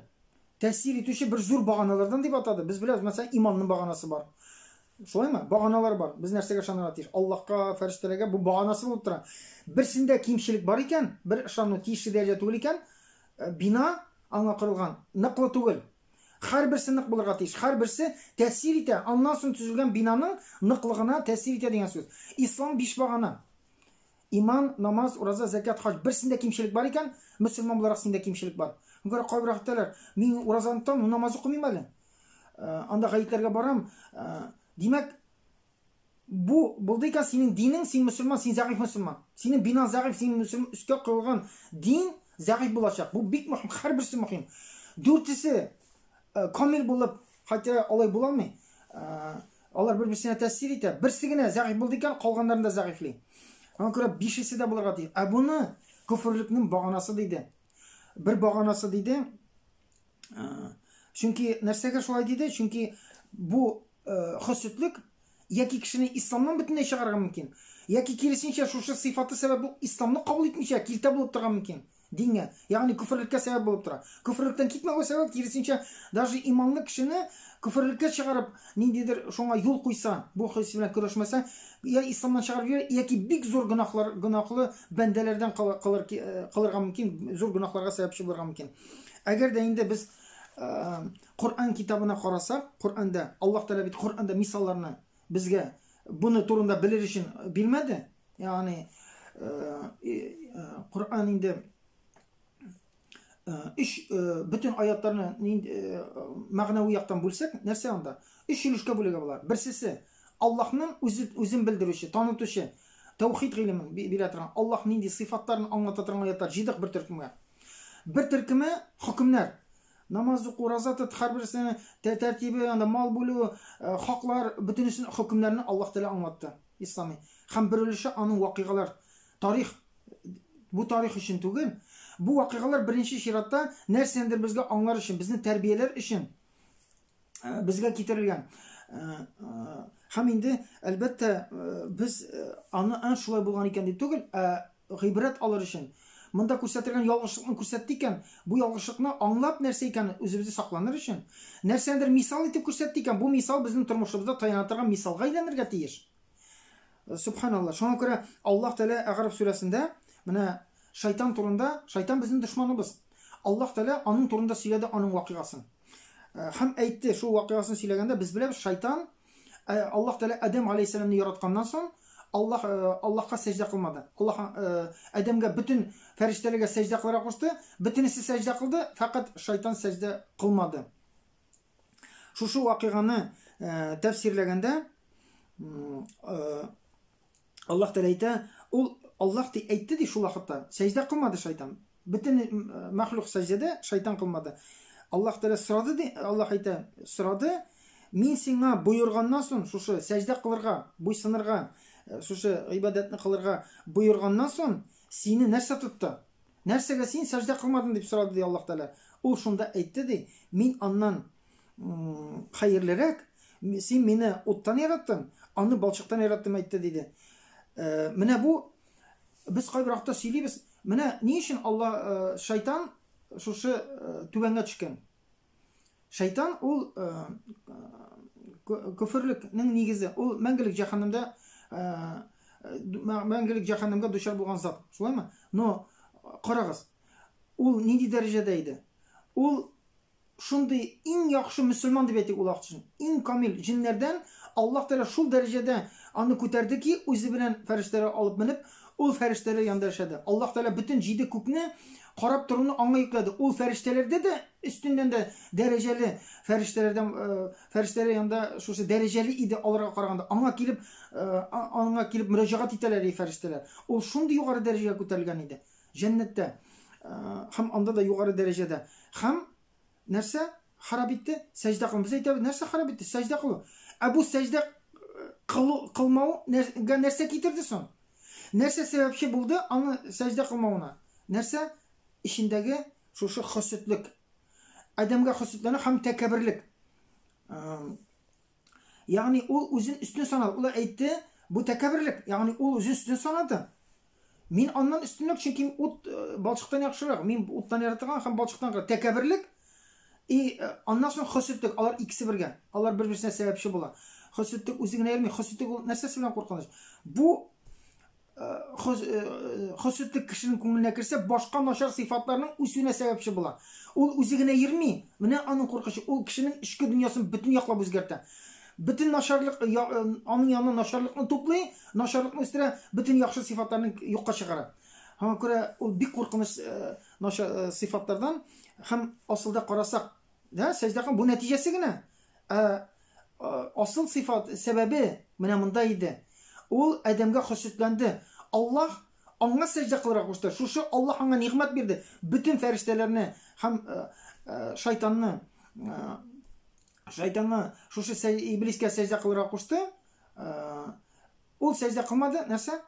тәэсир итүче бер зур баганалардан дип атады. Без беләбез, мәсәлән, иманның баганасы бар. Шулаймы? Баганалар бар. Без нәрсәгә ышанырга тиеш? Аллаһка, фәрештәләргә бу баганасы булып тора. Берсендә кимчелек бар икән, бер ышану тиешле дәрәҗә түгел икән, бина аңа корылган ныклы түгел. Һәрберсе нык булырга тиеш. Һәрберсе тәэсир итә. Аннан соң төзелгән бинаның ныклыгына тәэсир итә дигән сүз. Ислам биш багана. Иман, намаз, ураза, зәкят, хаҗ. Берсендә кимчелек бар икән, мөселман буларак синдә кимчелек бар. Күрә кайбер әйтәләр, мин уразаны тотам, намаз укымыйм әле. Анда гаетләргә барам. Димәк, бу булды икән синең динең, син мөселман, син зәгыйфь мөселман. Синең бинаң зәгыйфь, синең мөселман өскә куелган дин зәгыйфь булачак. Бу бик мөһим, һәрберсе мөһим. Дүртесе камил булып, хотя алай була алмый. Алар бер-берсенә тәэсир итә. Берсе генә зәгыйфь булды икән, калганнарын да зәгыйфьли. Аңа күрә бишесе дә булырга тиеш. Ә буны көферлекнең баганасы диде. Бер баганасы диде. Чөнки нәрсәгә шулай диде? Чөнки бу хөсетлек яки кешене исламнан бөтенләй чыгарырга мөмкин, яки киресенчә шушы сыйфаты сәбәпле исламны кабул итмичә киртә булып торырга мөмкин дингә, ягъни көферлеккә сәбәп булып тора. Көферлеккән китмәүгә сәбәп, киресенчә, даже иманлы кешене көферлеккә чыгарып, ниндидер шуңа юл куйса, бу хис белән көрәшмәсә, я исламнан чыгарып җибәрә, яки бик зур гөнаһлар, гөнаһлы бәндәләрдән кылыр, кылырга мөмкин, зур гөнаһларга сәбәпче булырга мөмкин. Әгәр дә инде без Коръән китабына карасак, Коръәндә Аллаһ Тәгалә бит Коръәндә мисалларны безгә буны турында белер өчен бирмәде. Ягъни Коръән инде Өч бөтен аятларны мәгънәви яктан бүлсәк, нәрсә анда? Өч өлешкә бүлергә була. Берсесе Аллаһның үзе үзен белдерүче, танытучы, тәүхид гыйлемен бирә торган, Аллаһ нинди сыйфатларын аңлата торган аятлар җыйдык бер төркемгә. Бер төркеме хөкемнәр. Намаз уку, ураза тот, һәрберсенең тәртибе, анда мал бүлү, хаклар, бөтенесен хөкемнәрне Аллаһ Тәгалә аңлатты. Ислами. Һәм бер өлеше аның вакыйгалар, тарих. Бу тарих өчен түгел. Бу вакыйгалар беренче чиратта нәрсәндер безгә аңлар өчен, безне тәрбияләр өчен э, безгә китерелгән. Э, э, һәм инде, әлбәттә, без аны ан шулай булган икән дип түгел, ә гыйбрәт алыр өчен. Монда күрсәтелгән ялгышлыкны күрсәтте икән, бу ялгышлыкны аңлап нәрсә икәнен үзебезне сакланыр өчен, нәрсәндер мисал итеп күрсәтте икән, бу мисал безнең тормышыбызда таяна торган мисалга әйләнергә тиеш. Субханалла. Шуңа күрә Аллаһ Тәгалә Әгъраф сүрәсендә менә шайтан турында, шайтан безнең дошманыбыз. Аллаһ Тәгалә аның турында сөйләде аның вакыйгасын. Э, һәм әйтте, шул вакыйгасын сөйләгәндә без беләбез, шайтан э, Аллаһ Тәгалә Адәм алейһиссәламне яратканнан соң Аллаһ э, Аллаһка сәҗдә кылмады. Аллаһ Адәмгә бөтен фәрештәләргә сәҗдә кылырга кушты, бөтенесе сәҗдә кылды, фәкать шайтан сәҗдә кылмады. Шушы вакыйганы э, тәфсирләгәндә э, Аллаһ Тәгалә әйтә, ул Аллаһ ди әйтте ди шул вакытта, сәҗдә кылмады шайтан. Бөтен э, мәхлук сәҗдәдә, шайтан кылмады. Аллаһ Тәгалә сорады ди, Аллаһ әйтә, сорады, мин сиңа боерганнан соң шушы сәҗдә кылырга, буйсынырга, шушы гыйбадәтне кылырга боерганнан соң сине нәрсә тотты? Нәрсәгә син сәҗдә кылмадың дип сорады ди Аллаһ Тәгалә. Ул шунда әйтте ди, мин аннан хәерлерәк, син мине уттан яраттың, аны балчыктан яраттым әйтте диде. Э, менә бу без кайбер вакытта сөйлибез, менә ни өчен Аллаһ э, шайтан шушы э, түбәнгә төшкән. Шайтан ул көферлекнең нигезе. Ул мәңгелек җәһәннәмдә мәңгелек җәһәннәмгә дучар булган зат. Шулаймы? Но карагыз, ул нинди дәрәҗәдә иде? Ул шундый иң яхшы мөселман дип әйтик ул вакыт өчен. Иң камил җиннәрдән Аллаһ Тәгалә шул дәрәҗәдә аны күтәрде ки, үзе белән фәрештәләр алып менеп, Ул фәрештәләр янында яшәде. Аллаһ Тәгалә бөтен җиде күкне карап торуны аңа йөкләде. Ул фәрештәләрдә дә өстеннән дә дәрәҗәле фәрештәләрдән э, фәрештәләр янында шушы дәрәҗәле иде аларга караганда. Аңа килеп э, аңа килеп мөрәҗәгать итәләр иде фәрештәләр. Ул шундый югары дәрәҗәгә күтәрелгән иде. Җәннәттә э, һәм анда да югары дәрәҗәдә. Һәм Нәрсә харап итте? Сәҗдә кылу. Без әйтәбез, нәрсә харап итте? Сәҗдә кылу. Ә бу сәҗдә кылу, кылмауга нәрсә китерде соң? Нәрсә сәбәпче булды аны сәҗдә кылмавына? Нәрсә? Эчендәге шушы хөсетлек. Адәмгә хөсетләнү һәм тәкәбберлек. Ягъни ул үзен өстен санады. Ул әйтте, бу тәкәбберлек. Ягъни ул үзен өстен санады. Мин аннан өстенлек, чөнки ут э, балчыктан яхшырак. Мин уттан яратылган һәм балчыктан кара. Тәкәбберлек и э, аннан соң хөсетлек. Алар икесе бергә. Алар бер-берсенә сәбәпче була. Хөсетлек үзе генә йөрми. Хөсетлек ул нәрсәсе белән куркыныч? Бу хөсетлек кешенең күңеленә керсә, башка начар сыйфатларның үсүенә сәбәпче була. Ул үзе генә йөрми. Менә аның куркычы. Ул кешенең эчке дөньясын бөтен яклап үзгәртә. Бөтен начарлык аның янына начарлыкны туплый, начарлыкны үстерә, бөтен яхшы сыйфатларны юкка чыгара. Аңа күрә ул бик куркыныч начар сыйфатлардан һәм асылда карасак, да, сәҗдә кылу бу нәтиҗәсе генә. Ә асыл сыйфат сәбәбе менә монда иде. Ул Адәмгә хөсетләнде. Аллаһ аңа сәҗдә кылырга кушты. Шушы Аллаһ аңа нигъмәт бирде. Бөтен фәрештәләрне һәм шайтанны шайтанга шушы иблискә сәҗдә кылырга кушты. Ул сәҗдә кылмады. Нәрсә?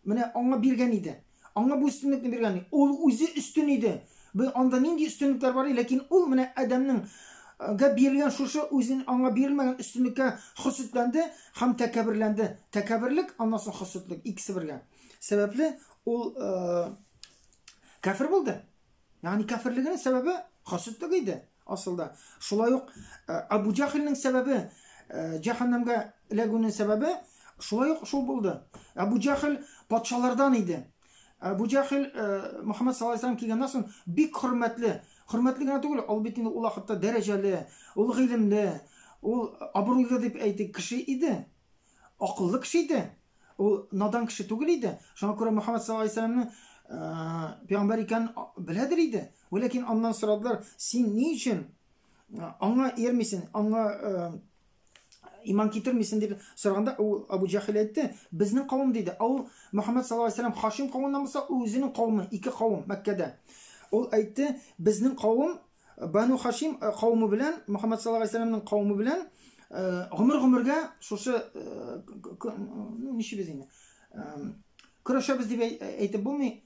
Менә аңа биргән иде. Аңа бу өстенлекне биргән. Ул үзе өстен иде. Бу анда нинди өстенлекләр бар, ләкин ул менә Адәмнең гә бирелгән шушы үзен аңа бирелмәгән өстенлеккә хөсетләнде һәм тәкәбберләнде. Тәкәбберлек, аннан соң хөсетлек, икесе бергә. Сәбәпле ул кәфер булды. Ягъни кәферлегенең сәбәбе хасидлек иде асылда. Шулай ук э, Абу Җахилнең сәбәбе э, җәһәннәмгә эләгүнең сәбәбе шулай ук шул булды. Абу Җахил патшалардан иде. Абу Җахил э, Мөхәммәд саллаллаһу алейһи килгәннән соң бик хөрмәтле, хөрмәтле генә түгел, ул бит инде ул вакытта дәрәҗәле, ул гыйлемле, ул абруйлы дип әйтик кеше иде. Акыллы кеше иде. Ул надан кеше түгел иде. Шуңа күрә Мөхәммәд саллаллаһу алейһи вәсәлләмнең Пәйгамбәр икәнен беләдер иде. Ләкин аннан сорадылар, син ни өчен аңа иярмисең, аңа иман китермисең дип сораганда, ул Абу Җахил әйтте, безнең кавым диде. Ә ул Мөхәммәд саллаллаһу алейһи вәсәлләм Хашим кавымыннан булса, ул үзенең кавымы, ике кавым Мәккәдә. Ул әйтте, безнең кавым Бану Хашим кавымы белән Мөхәммәд саллаллаһу алейһи вәсәлләмнең кавымы белән гомер-гомергә шушы ну ничек инде көрәшәбез дип әйтеп булмый,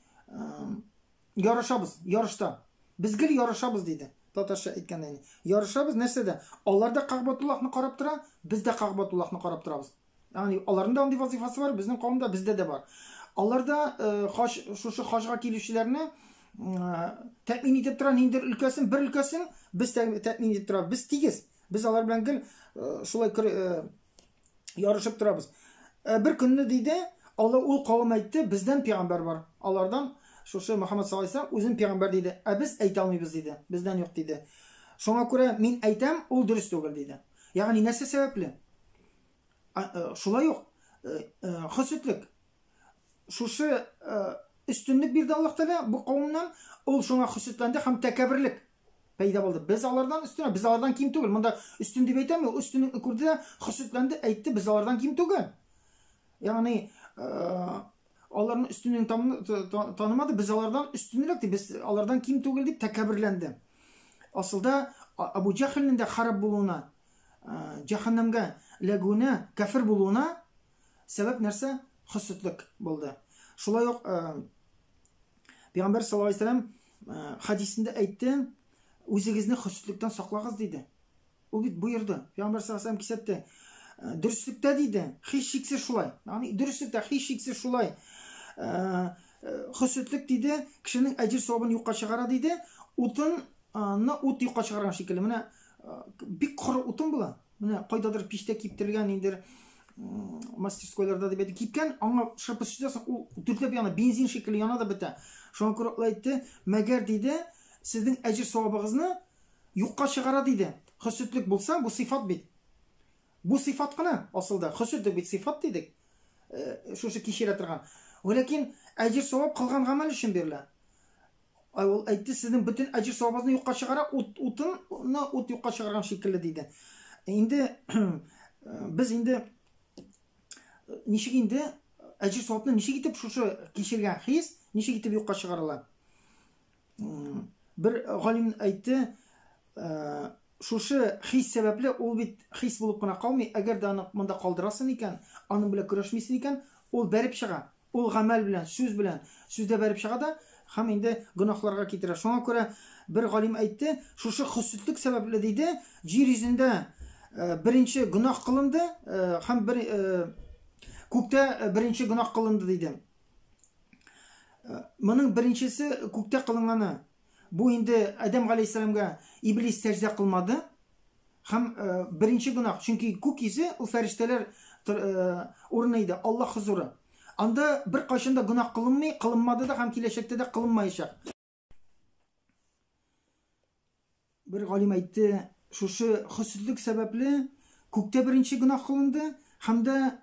ярышабыз, ярышта. Без гел ярышабыз диде. Татарча әйткәндә инде. Ярышабыз нәрсәдә? Алар да Кәгъбатуллаһны карап тора, без дә Кәгъбатуллаһны карап торабыз. Ягъни аларның да андый вазифасы бар, безнең кавымда бездә дә бар. Алар да хаҗ, шушы хаҗга килүчеләрне тәэмин итеп тора, ниндидер өлкәсен, бер өлкәсен без тәэмин итеп торабыз. Без тигез. Без алар белән гел шулай ярышып торабыз. Бер көнне диде, Алла ул кавым әйтте, бездән пәйгамбәр бар. Алардан шушы Мөхәммәд саллаллаһу алейһи вәсәлләм үзен пәйгамбәр диде. Ә без әйтә алмыйбыз диде. Бездән юк диде. Шуңа күрә мин әйтәм, ул дөрес түгел диде. Ягъни нәрсә сәбәпле? Шулай ук хөсетлек. Шушы өстенлек бирде Аллаһ Тәгалә бу кавымнан, ул шуңа хөсетләнде һәм тәкәбберлек пәйда булды. Без алардан өстен, без алардан ким түгел. Монда өстен дип әйтәм, ул өстенлекне күрде дә хөсетләнде, әйтте, без алардан ким түгел. Ягъни аларның өстенлеген танымады, без алардан өстенрәк дип, без алардан ким түгел дип тәкәбберләнде. Асылда Абу Җәһелнең дә харап булуына, җәһәннәмгә эләгүенә, кәфер булуына сәбәп нәрсә? Хөсетлек булды. Шулай ук Пәйгамбәр саллаллаһу алейһи вәсәлләм хадисендә әйтте, үзегезне хөсетлектән саклагыз диде. Ул бит боерды. Пәйгамбәр саллаллаһу алейһи вәсәлләм кисәтте. Дөреслектә диде, һичшиксез шулай. Ягъни дөреслектә һичшиксез шулай. Хөсетлек диде, кешенең әҗер савабын юкка чыгара диде. Утын ны ут юкка чыгарган шикелле. Менә бик коры утын була. Менә кайдадыр пичтә киптерелгән ниндидер мастерскойларда дип әйтеп кипкән, аңа шырпы сүзәсең, ул дөрләп яна, бензин шикелле яна да бетә. Шуңа күрә ул әйтте, мәгәр диде, сезнең әҗер савабыгызны юкка чыгара диде. Хөсетлек булса, бу сыйфат бит. Бу сыйфат кына асылда. Хөсетлек бит сыйфат дидек. Шушы кичерә торган. Ләкин әҗер савап кылган гамәл өчен бирелә. Ул әйтте, сезнең бөтен әҗер савабыгызны юкка чыгара, ут утынны ут юкка чыгарган шикелле диде. Инде без инде ничек инде әҗер савапны ничек итеп шушы кичергән хис ничек итеп юкка чыгарыла? Бер галим әйтте, шушы хис сәбәпле ул бит хис булып кына калмый, әгәр дә аны монда калдырасың икән, аның белән көрәшмисең икән, ул бәреп чыга. Ул гамәл белән, сүз белән, сүздә бәреп чыга да һәм инде гөнаһларга китерә. Шуңа күрә бер галим әйтте, шушы хөсетлек сәбәпле диде, җир йөзендә беренче гөнаһ кылынды һәм бер күктә беренче гөнаһ кылынды диде. Моның беренчесе күктә кылынганы. Бу инде Адәм галәйһиссәламгә Иблис сәҗдә кылмады. Һәм беренче гөнаһ, чөнки күк йөзе ул фәрештәләр урыны иде, Аллаһ хозуры. Анда беркайчан да гөнаһ кылынмый, кылынмады да һәм киләчәктә дә кылынмаячак. Бер галим әйтте, шушы хөсетлек сәбәпле күктә беренче гөнаһ кылынды һәм дә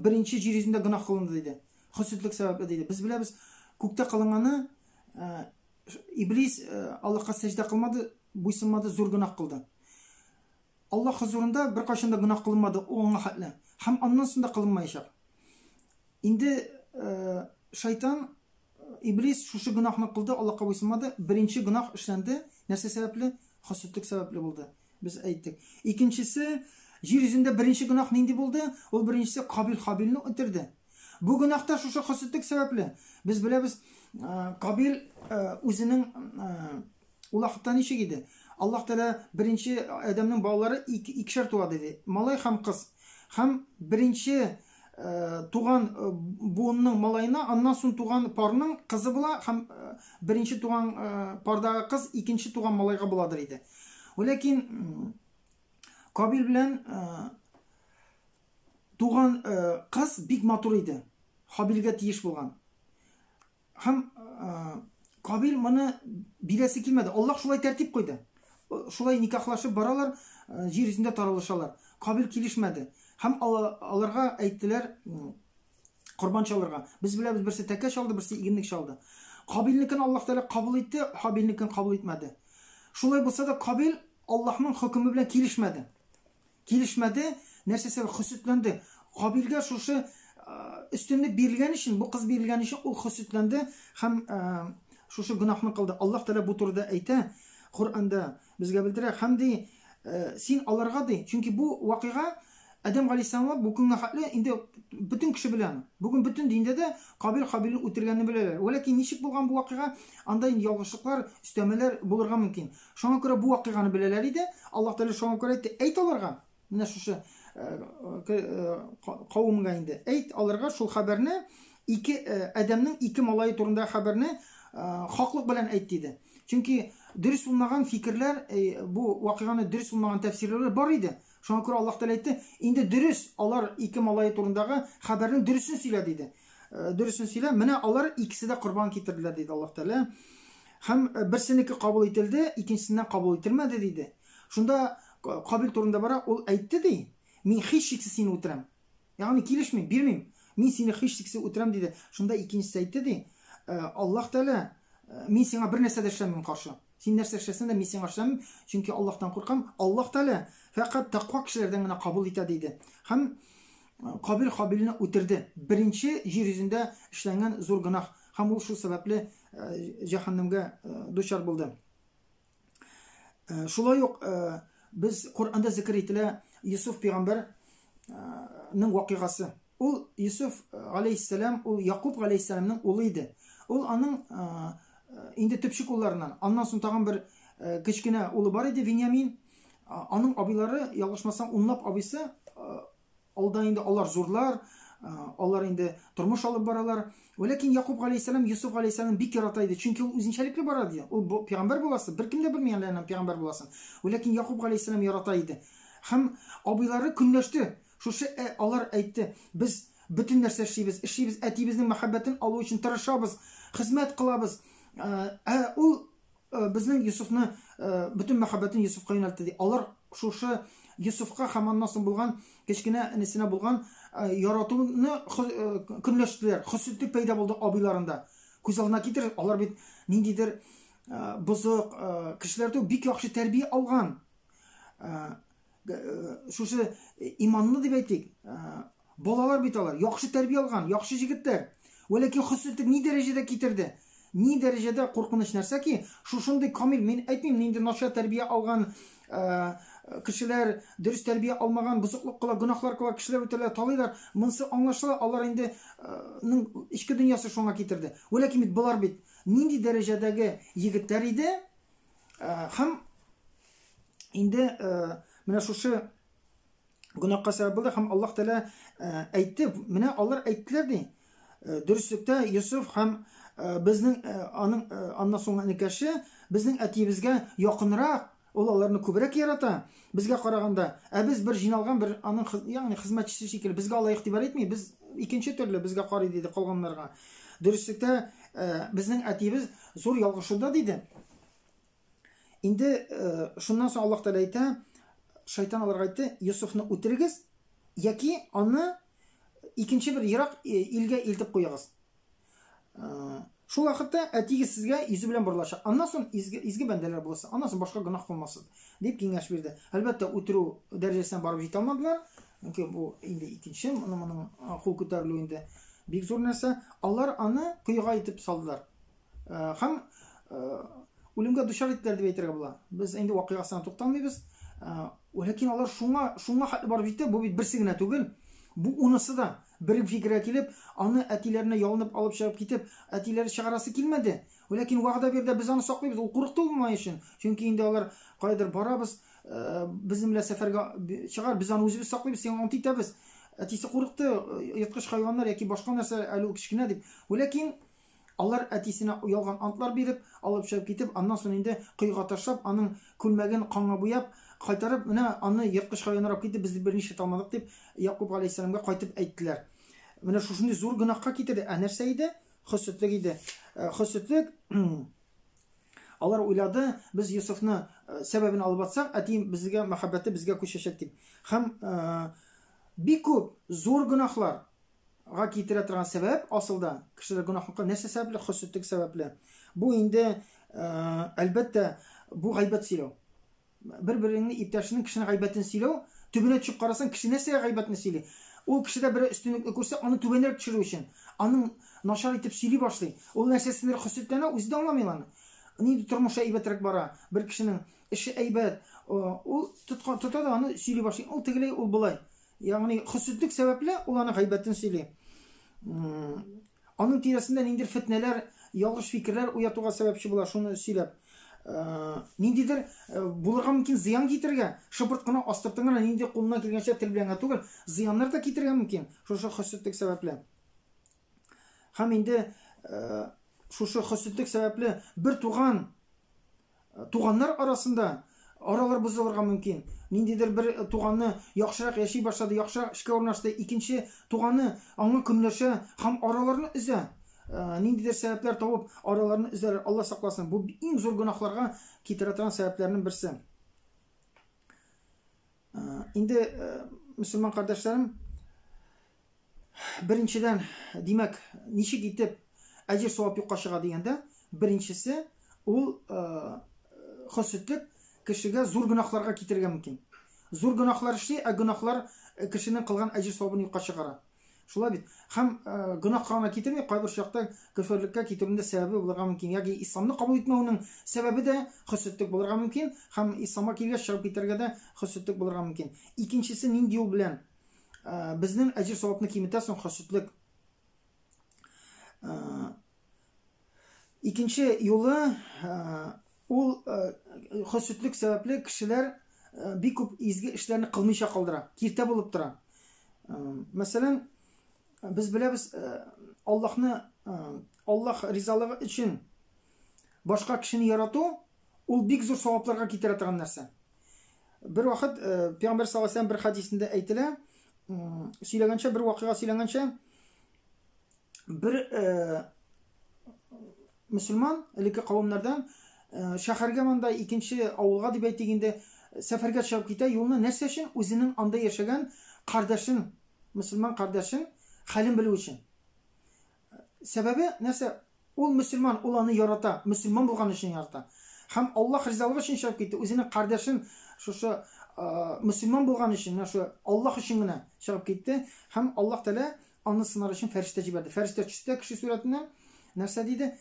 беренче җир йөзендә гөнаһ кылынды диде. Хөсетлек сәбәпле диде. Без беләбез, күктә кылынганы Иблис Аллаһка сәҗдә кылмады, буйсынмады, зур гөнаһ кылды. Аллаһ хозурында беркайчан да гөнаһ кылынмады ул аңа хәтле. Һәм аннан соң да кылынмаячак. Инде шайтан, Иблис шушы гөнаһны кылды, Аллаһка буйсынмады. Беренче гөнаһ эшләнде. Нәрсә сәбәпле? Хөсетлек сәбәпле булды. Без әйттек. Икенчесе, җир йөзендә беренче гөнаһ нинди булды? Ул беренчесе Кабил Хабилне үтерде. Бу гөнаһ та шушы хөсетлек сәбәпле. Без беләбез, Кабил үзенең ул вакытта ничек иде? Аллаһ Тәгалә беренче Адәмнең балалары икешәр туа диде. Малай һәм кыз. Һәм беренче туган буынның малаена аннан соң туган парның кызы була һәм беренче туган пардагы кыз икенче туган малайга буладыр иде. Ләкин Кабил белән туган кыз бик матур иде. Хабилгә тиеш булган. Һәм Кабил моны бирәсе килмәде. Аллаһ шулай тәртип куйды. Шулай никахлашып баралар, җир йөзендә таралышалар. Кабил килешмәде. Һәм аларга әйттеләр, корбан чалырга. Без беләбез, берсе тәкә чалды, берсе игенлек чалды. Кабилнекен Аллаһ Тәгалә кабул итте, Һабилнекен кабул итмәде. Шулай булса да Кабил Аллаһның хөкеме белән килешмәде. Килешмәде, нәрсә сәбәп хөсетләнде. Кабилгә шушы өстенлек бирелгән өчен, бу кыз бирелгән өчен ул хөсетләнде һәм шушы гөнаһны кылды. Аллаһ Тәгалә бу турыда әйтә Коръәндә безгә белдерә һәм ди, син аларга ди, чөнки бу вакыйга Адәм галәйһиссәламга бу көнгә хәтле инде бөтен кеше белә аны. Бүген бөтен диндә дә Кабил Хабилне үтергәнне беләләр. Вәләкин ничек булган бу вакыйга, анда инде ялгышлыклар, өстәмәләр булырга мөмкин. Шуңа күрә бу вакыйганы беләләр иде. Аллаһ Тәгалә шуңа күрә әйтте, әйт аларга, менә шушы кавымга инде, әйт аларга шул хәбәрне, ике Адәмнең ике малае турында хәбәрне хаклык белән әйт диде. Чөнки дөрес булмаган фикерләр, бу вакыйганы дөрес булмаган тәфсирләр бар иде. Шуңа күрә Аллаһ Тәгалә әйтте, инде дөрес, алар ике малае турындагы хәбәрнең дөресен сөйлә диде. Дөресен сөйлә, менә алар икесе дә корбан китерделәр диде Аллаһ Тәгалә. Һәм берсенеке кабул ителде, икенчесеннән кабул ителмәде диде. Шунда Кабил турында бара, ул әйтте ди, мин һичшиксез сине үтерәм. Ягъни килешмим, бирмим. Мин сине һичшиксез үтерәм диде. Шунда икенчесе әйтте ди, Аллаһ Тәгалә, мин сиңа бер нәрсә дә эшләмим каршы. Син нәрсә эшләсәң дә, мин сиңа эшләмим, чөнки Аллаһтан куркам. Аллаһ Тәгалә фәкать тәкъва кешеләрдән генә кабул итә диде. Һәм Кабил Хабилне үтерде. Беренче җир йөзендә эшләнгән зур гөнаһ. Һәм ул шул сәбәпле җәһәннәмгә дучар булды. Шулай ук без Коръәндә зикер ителә Юсуф пәйгамбәрнең вакыйгасы. Ул Юсуф галәйһиссәлам, ул Якуб галәйһиссәламның улы иде. Ул аның инде төпчек улларыннан. Аннан соң тагын бер кечкенә улы бар иде, Виньямин. Аның абыйлары, ялгышмасам, унлап абыйсы Алда инде алар зурлар, алар инде тормыш алып баралар. Вәләкин Якуб галәйһиссәлам Йосыф галәйһиссәламны бик ярата иде, чөнки ул үзенчәлекле бара иде. Ул пәйгамбәр буласы, беркем дә белми әле аның пәйгамбәр буласын. Вәләкин Якуб галәйһиссәлам ярата иде. Һәм абыйлары көнләште. Шушы алар әйтте, без бөтен нәрсә эшлибез, эшлибез, әтиебезнең мәхәббәтен алу өчен тырышабыз, хезмәт кылабыз. Ә ул безнең Йосыфны бөтен мәхәббәтен Йосыфка юнәлтте ди. Алар шушы Йосыфка һәм аннан соң булган кечкенә энесенә булган яратуны көнләштеләр. Хөсетлек пәйда булды абыйларында. Күз алдына китер, алар бит ниндидер бозык кешеләр түгел, бик яхшы тәрбия алган. Шушы иманлы дип әйтик, балалар бит алар, яхшы тәрбия алган, яхшы җегетләр. Вәләкин хөсетлек ни дәрәҗәдә китерде? Ни дәрәҗәдә куркыныч нәрсә ки, шушындый камил, мин әйтмим, нинди начар тәрбия алган кешеләр, дөрес тәрбия алмаган, бозыклык кыла, гөнаһлар кыла, кешеләр үтерәләр, талыйлар. Монысы аңлашыла, алар инде ның эчке дөньясы шуңа китерде. Вәләкин бит болар бит нинди дәрәҗәдәге егетләр иде? Һәм инде менә шушы гөнаһка сәбәп булды һәм Аллаһ Тәгалә әйтте, менә алар әйттеләр ди. Дөреслектә Йосыф һәм безнең аның аннан соң энекәше безнең әтиебезгә якынрак, ул аларны күбрәк ярата безгә караганда. Ә без бер җыйналган бер аның ягъни хезмәтчесе шикелле безгә алай игътибар итми, без икенче төрле безгә карый диде калганнарга. Дөреслектә безнең әтиебез зур ялгышуда диде. Инде шуннан соң Аллаһ Тәгалә әйтә, шайтан аларга әйтте, Йосыфны үтерегез яки аны икенче бер ерак илгә илтеп куегыз. Шул вакытта әтигез сезгә йөзе белән борылачак. Аннан соң изге, изге бәндәләр буласыз. Аннан соң башка гөнаһ кылмассыз, дип киңәш бирде. Әлбәттә, үтерү дәрәҗәсенә барып җитә алмадылар. Чөнки бу инде икенче, моның моның кул күтәрелү инде бик зур нәрсә. Алар аны коега итеп салдылар. Һәм үлемгә дучар иттеләр дип әйтергә була. Без инде вакыйгасына тукталмыйбыз. Ләкин алар шуңа, шуңа хәтле барып җитте, бу бит берсе генә түгел. Бу унысы да бер фикергә килеп, аны әтиләренә ялынып алып чыгып китеп, әтиләре чыгарасы килмәде. Ләкин вәгъдә бирде, без аны саклыйбыз. Ул курыкты ул моның өчен. Чөнки инде алар каядыр барабыз, безнең белән сәфәргә чыгар, без аны үзебез саклыйбыз, сиңа ант итәбез. Әтисе курыкты, ерткыч хайваннар яки башка нәрсә, әле ул кечкенә дип. Ләкин Алар әтисенә ялган антлар биреп, алып чыгып китеп, аннан соң инде коега ташлап, аның күлмәген канга буяп, кайтарып, менә аны ерткыч хайваннар алып китте, без берни эшләтә алмадык дип, Якуб галәйһиссәламгә кайтып әйттеләр. Менә шушындый зур гөнаһка китерде. Ә нәрсә иде? Хөсетлек иде. Хөсетлек Алар уйлады, без Йосыфны сәбәбен алып атсак, әтием безгә мәхәббәте безгә күчәчәк дип. Һәм бик күп зур гөнаһлар. гөнаһга китерә торган сәбәп асылда кешеләр гөнаһлыкка нәрсә сәбәпле? Хөсетлек сәбәпле. Бу инде, әлбәттә, бу гайбәт сөйләү. Бер-береңне иптәшенең кешенең гайбәтен сөйләү, төбенә төшеп карасаң, кеше нәрсәгә гайбәтне сөйли? Ул кешедә бер өстенлекне күрсә, аны түбәнрәк төшерү өчен, аның начар итеп сөйли башлый. Ул нәрсәсендер хөсетләнә, үзе дә аңламый аны. Нинди тормышы әйбәтрәк бара, бер кешенең эше әйбәт, ул тоткан тота да аны сөйли башлый. Ул тегеләй, ул болай. Ягъни хөсетлек сәбәпле ул аны гайбәтен сөйли. Аның тирәсендә ниндидер фетнәләр, ялгыш фикерләр уятуга сәбәпче була, шуны сөйләп. Ниндидер булырга мөмкин зыян китерергә, шыпырт кына, астыртын гына, нинди кулыннан килгәнчә тел белән генә түгел, зыяннар да китерергә мөмкин, шушы хөсетлек сәбәпле. Һәм инде шушы хөсетлек сәбәпле бер туган Туганнар арасында аралар бозылырга мөмкин. Ниндидер бер туганы яхшырак яши башлады, яхшырак эшкә урнашты, икенче туганы аңа көнләшә һәм араларны өзә. Ниндидер сәбәпләр табып, араларны өзәләр. Алла сакласын. Бу иң зур гөнаһларга китерә торган сәбәпләрнең берсе. Инде мөселман кардәшләрем, Беренчедән, димәк, ничек итеп әҗер савап юкка чыга дигәндә, беренчесе ул хөсетлек кешегә зур гөнаһларга китерергә мөмкин. Зур гөнаһлар эшли, ә гөнаһлар кешенең кылган әҗер савабын юкка чыгара. Шулай бит. Һәм гөнаһка гына китерми, кайбер чакта көферлеккә китерүнең дә сәбәбе булырга мөмкин. Ягъни исламны кабул итмәүнең сәбәбе дә хөсетлек булырга мөмкин, һәм исламга килгәч чыгып китәргә дә хөсетлек булырга мөмкин. Икенчесе нинди юл белән Безнең әҗер савапны киметә соң хөсетлек. Икенче юлы ул хөсетлек сәбәпле кешеләр бик күп изге эшләрне кылмыйча калдыра, киртә булып тора. Мәсәлән, без беләбез, Аллаһны Аллаһ ризалыгы өчен башка кешене ярату ул бик зур савапларга китерә торган нәрсә. Бер вакыт Пәйгамбәр саллаллаһу алейһи бер хадисендә әйтелә, сөйләгәнчә, бер вакыйга сөйләгәнчә, бер мөселман элекке кавемнәрдән шәһәргә монда икенче авылга дип әйтик инде, сәфәргә чыгып китә, юлны нәрсә өчен? Үзенең анда яшәгән кардәшен, мөселман кардәшен хәлен белү өчен. Сәбәбе нәрсә? Ул мөселман, ул аны ярата, мөселман булган өчен ярата. Һәм Аллаһ ризалыгы өчен чыгып китте, үзенең кардәшен шушы мөселман булган өчен, менә шу Аллаһ өчен генә чыгып китте. Һәм Аллаһ Тәгалә аны сынар өчен фәрештә җибәрде. Фәрештә төште кеше сурәтенә. Нәрсә диде?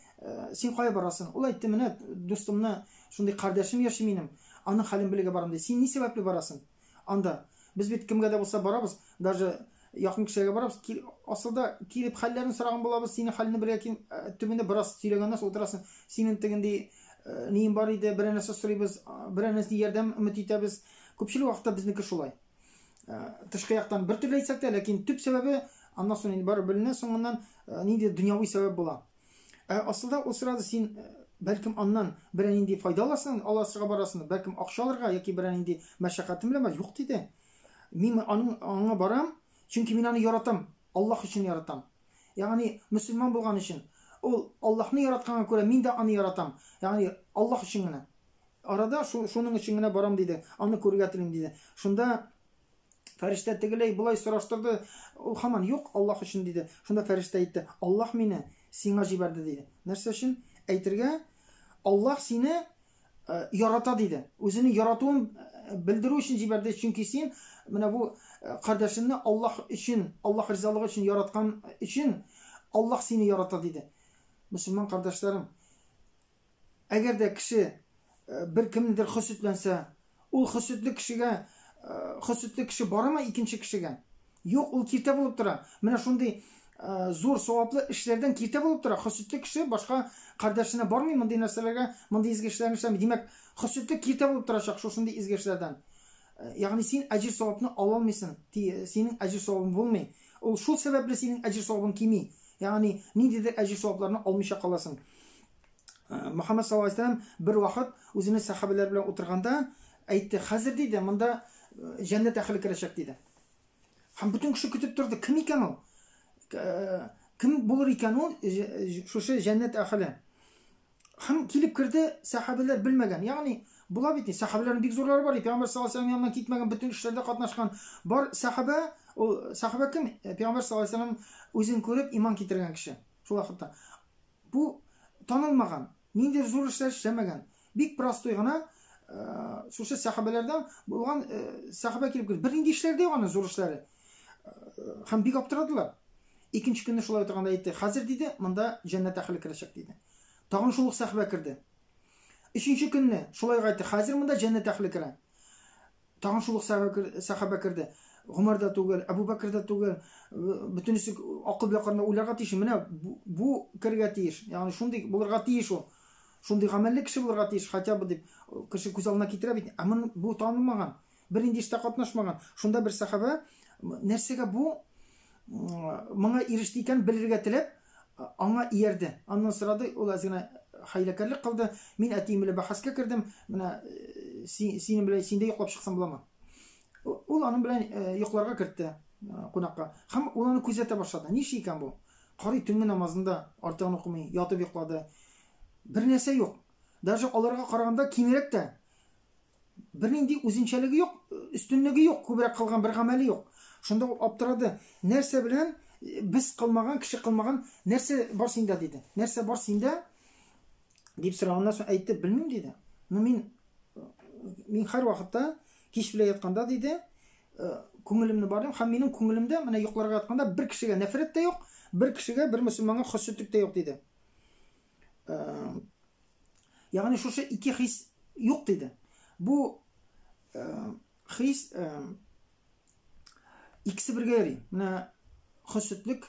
Син кая барасың? Ул әйтте, менә дустымны, шундый кардәшем яши минем, аның хәлен белергә барам ди. Син ни сәбәпле барасың? Анда без бит кемгә дә булса барабыз, даже якын кешеләргә барабыз, кил, асылда килеп хәлләрен сораган булабыз, синең хәлне белергә кил, төбендә бераз сөйләгәннән соң утырасың, синең тегенди ниең бар иде, берәр нәрсә сорыйбыз, берәр нәрсә ярдәм өмет итәбез. Күпчелек вакытта безнеке шулай. Тышкы яктан бер төрле әйтсәк тә, ләкин төп сәбәбе аннан соң инде барыбер беленә, соңыннан нинди дөньяви сәбәп була. Ә асылда ул сорады, син бәлкем аннан берәр нинди файда аласың, аласыга барасың, бәлкем акча алырга яки берәр нинди мәшәкатем белән бар. Юк, диде. Мин аның аңа барам, чөнки мин аны яратам, Аллаһ өчен яратам. Ягъни мөселман булган өчен. Ул Аллаһны яратканга күрә мин дә аны яратам. Ягъни Аллаһ өчен генә. Арада шуның өчен генә барам диде. Аны күрергә телим диде. Шунда Фәрештә тегеләй болай сораштырды, ул һаман юк, Аллаһ өчен диде. Шунда фәрештә әйтте, Аллаһ мине сиңа җибәрде диде. Нәрсә өчен? Әйтергә, Аллаһ сине э, ярата диде. Үзенең яратуын э, белдерү өчен җибәрде, чөнки син менә бу э, кардәшеңне Аллаһ өчен, Аллаһ ризалыгы өчен яраткан өчен Аллаһ сине ярата диде. Мөселман кардәшләрем, Әгәр дә кеше бер кемнедер хөсетләнсә, ул хөсетле кешегә хөсетле кеше барамы икенче кешегә? Юк, ул киртә булып тора. Менә шундый зур саваплы эшләрдән киртә булып тора. Хөсетле кеше башка кардәшенә бармый мондый нәрсәләргә, мондый изге эшләрне эшләми. Димәк, хөсетле киртә булып торачак шушындый изге эшләрдән. Ягъни син әҗер савапны ала алмыйсың. Синең әҗер савабың булмый. Ул шул сәбәпле синең әҗер савабың кими. Ягъни ниндидер әҗер савапларны алмыйча каласың. Мөхәммәд саллаллаһу алейһи вәсәлләм бер вакыт үзенең сәхабәләре белән утырганда әйтте, хәзер диде, монда җәннәт әһеле керәчәк диде. Һәм бөтен кеше көтеп торды, кем икән ул? Кем булыр икән ул шушы җәннәт әһеле? Һәм килеп керде, сәхабәләр белмәгән. Ягъни була бит, сәхабәләрнең бик зурлары бар, Пәйгамбәр саллаллаһу алейһи вәсәлләм яныннан китмәгән, бөтен эшләрдә катнашкан. Бар сәхабә, Ул сахаба кем? Пәйгамбәр саллаллаһу алейһи вәсәлләм үзен күреп иман китергән кеше. Шул вакытта. Бу танылмаган, ниндидер зур эшләр эшләмәгән. Бик простой гына шушы сахабәләрдән булган сахаба килеп керде. Бернинди эшләре дә юк аның, зур эшләре. Һәм бик аптырадылар. Икенче көнне шулай утырганда әйтте, хәзер диде, монда җәннәт әһеле керәчәк диде. Тагын шул ук сахаба керде. Өченче көнне шулай ук әйтте, хәзер монда җәннәт әһеле керә. Тагын шул ук сәхабә керде. Гомәр дә түгел, Әбу Бәкер дә түгел. Бөтенесе акыл белән карында уйларга тиеш. Менә бу керергә тиеш. Ягъни шундый булырга тиеш ул. Шундый гамәлле кеше булырга тиеш, хотя бы дип кеше күз алдына китерә бит. Ә моны бу танылмаган, бернинди эштә катнашмаган. Шунда бер сәхабә нәрсәгә бу моңа иреште икән белергә теләп, аңа иярде. Аннан сорады, ул әз генә хәйләкәрлек кылды. Мин әтием белән бәхәскә кердем. Менә синең белән синдә йоклап чыксам буламы? Ул аның белән йокларга кертте кунакка. Һәм ул аны күзәтә башлады. Нишли икән бу? Карый, төнге намазында артыгын укымый, ятып йоклады. Бер нәрсә юк. Даже аларга караганда кимрәк тә. Бернинди үзенчәлеге юк, өстенлеге юк, күбрәк кылган бер гамәле юк. Шунда ул аптырады. Нәрсә белән без кылмаган, кеше кылмаган нәрсә бар синдә диде. Нәрсә бар синдә? дип сораганнан соң әйтте, белмим диде. Но мин мин һәр вакытта кич белән ятканда диде, күңелемне барлыйм һәм минем күңелемдә менә йокларга ятканда бер кешегә нәфрәт тә юк, бер кешегә, бер мөселманга хөсетлек тә юк диде. Ягъни шушы ике хис юк диде. Бу хис икесе бергә йөри. Менә хөсетлек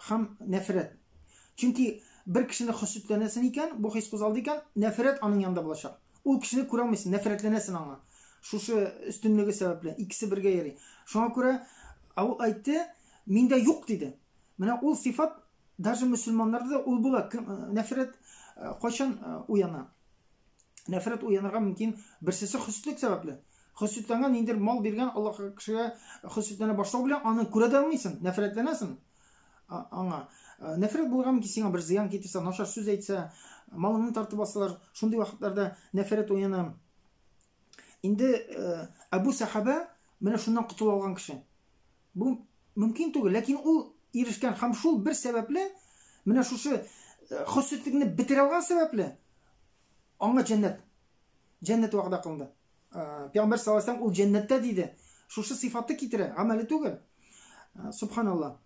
һәм нәфрәт. Чөнки бер кешене хөсетләнәсең икән, бу хис кузгалды икән, нәфрәт аның янында булачак. Ул кешене күрә алмыйсың, нәфрәтләнәсең аңа. Шушы өстенлеге сәбәпле икесе бергә йөри. Шуңа күрә ул әйтте, миндә юк диде. Менә ул сыйфат даже мөселманнарда да ул була. Нәфрәт кайчан уяна? Нәфрәт уянырга мөмкин берсесе хөсетлек сәбәпле. Хөсетләнгән ниндидер мал биргән Аллаһ кешегә хөсетләнә башлау белән аны күрә дә алмыйсың, нәфрәтләнәсең аңа. Нәфрәт булырга мөмкин сиңа бер зыян китерсә, начар сүз әйтсә, малыңны тартып алсалар, шундый вакытларда нәфрәт уяна. Инде Әбу Сәхабә менә шуннан котыла алган кеше. Бу мөмкин түгел, ләкин ул ирешкән һәм шул бер сәбәпле, менә шушы хөсетлекне бетерә алган сәбәпле, аңа җәннәт, җәннәт вәгъдә кылынды. Пәйгамбәр саллаллаһу алейһи ул җәннәттә диде. Шушы сыйфаты китерә, гамәле түгел. Субханалла.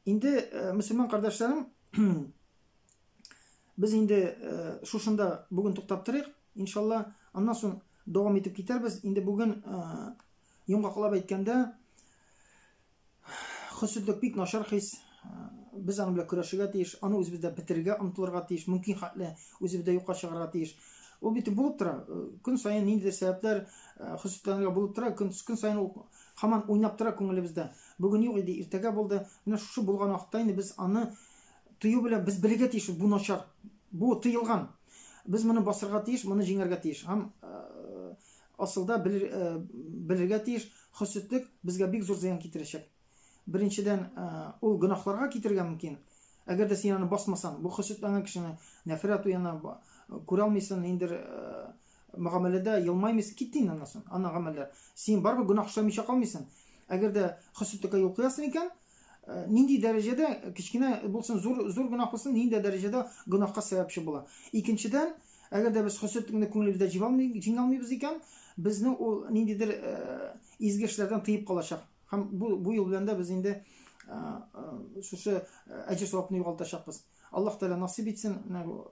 Инде мөселман кардәшләрем, без инде шушында бүген туктап торыйк, иншалла. Аннан соң дәвам итеп китәрбез. Инде бүген йомгаклап әйткәндә, хөсетлек бик начар хис. Без аның белән көрәшергә тиеш, аны үзебездә бетерергә омтылырга тиеш, мөмкин хәтле үзебездә юкка чыгарырга тиеш. Ул бит булып тора. Көн саен ниндидер сәбәпләр хөсетләнергә булып тора. Көн, көн саен ул һаман уйнап тора күңелебездә. Бүген юк иде, иртәгә булды. Менә шушы булган вакытта инде без аны тою белән без белергә тиеш, бу начар, бу тыелган. Без моны басырга тиеш, моны җиңәргә тиеш. Һәм асылда белергә тиеш, хөсетлек безгә бик зур зыян китерәчәк. Беренчедән, ул гөнаһларга китерергә мөмкин. Әгәр дә син аны басмасаң, бу хөсетләнгән кешене нәфрәт уяна, күрә алмыйсың, ниндидер мөгамәләдә елмаймыйсың, китте инде аннан соң, аннан гамәлләр. Син барыбер гөнаһ эшләмичә калмыйсың. Әгәр дә хөсетлеккә юл куясың икән, нинди дәрәҗәдә, кечкенә булсын, зур, зур гөнаһ булсын, нинди дәрәҗәдә гөнаһка сәбәпче була. Икенчедән, әгәр дә без хөсетлекне күңелебездә җиңә алмыйбыз икән, безне ул ниндидер изге эшләрдән тыеп калачак. Һәм бу, бу юл белән дә без инде шушы әҗер савапны югалтачакбыз. Аллаһ Тәгалә насыйп итсен,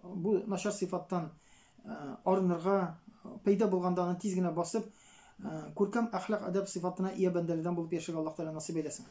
бу начар сыйфаттан арынырга, пәйда булганда аны тиз генә басып, күркәм әхлак, әдәп сыйфатына ия бәндәләрдән булып яшәргә Аллаһ Тәгалә насыйп әйләсен.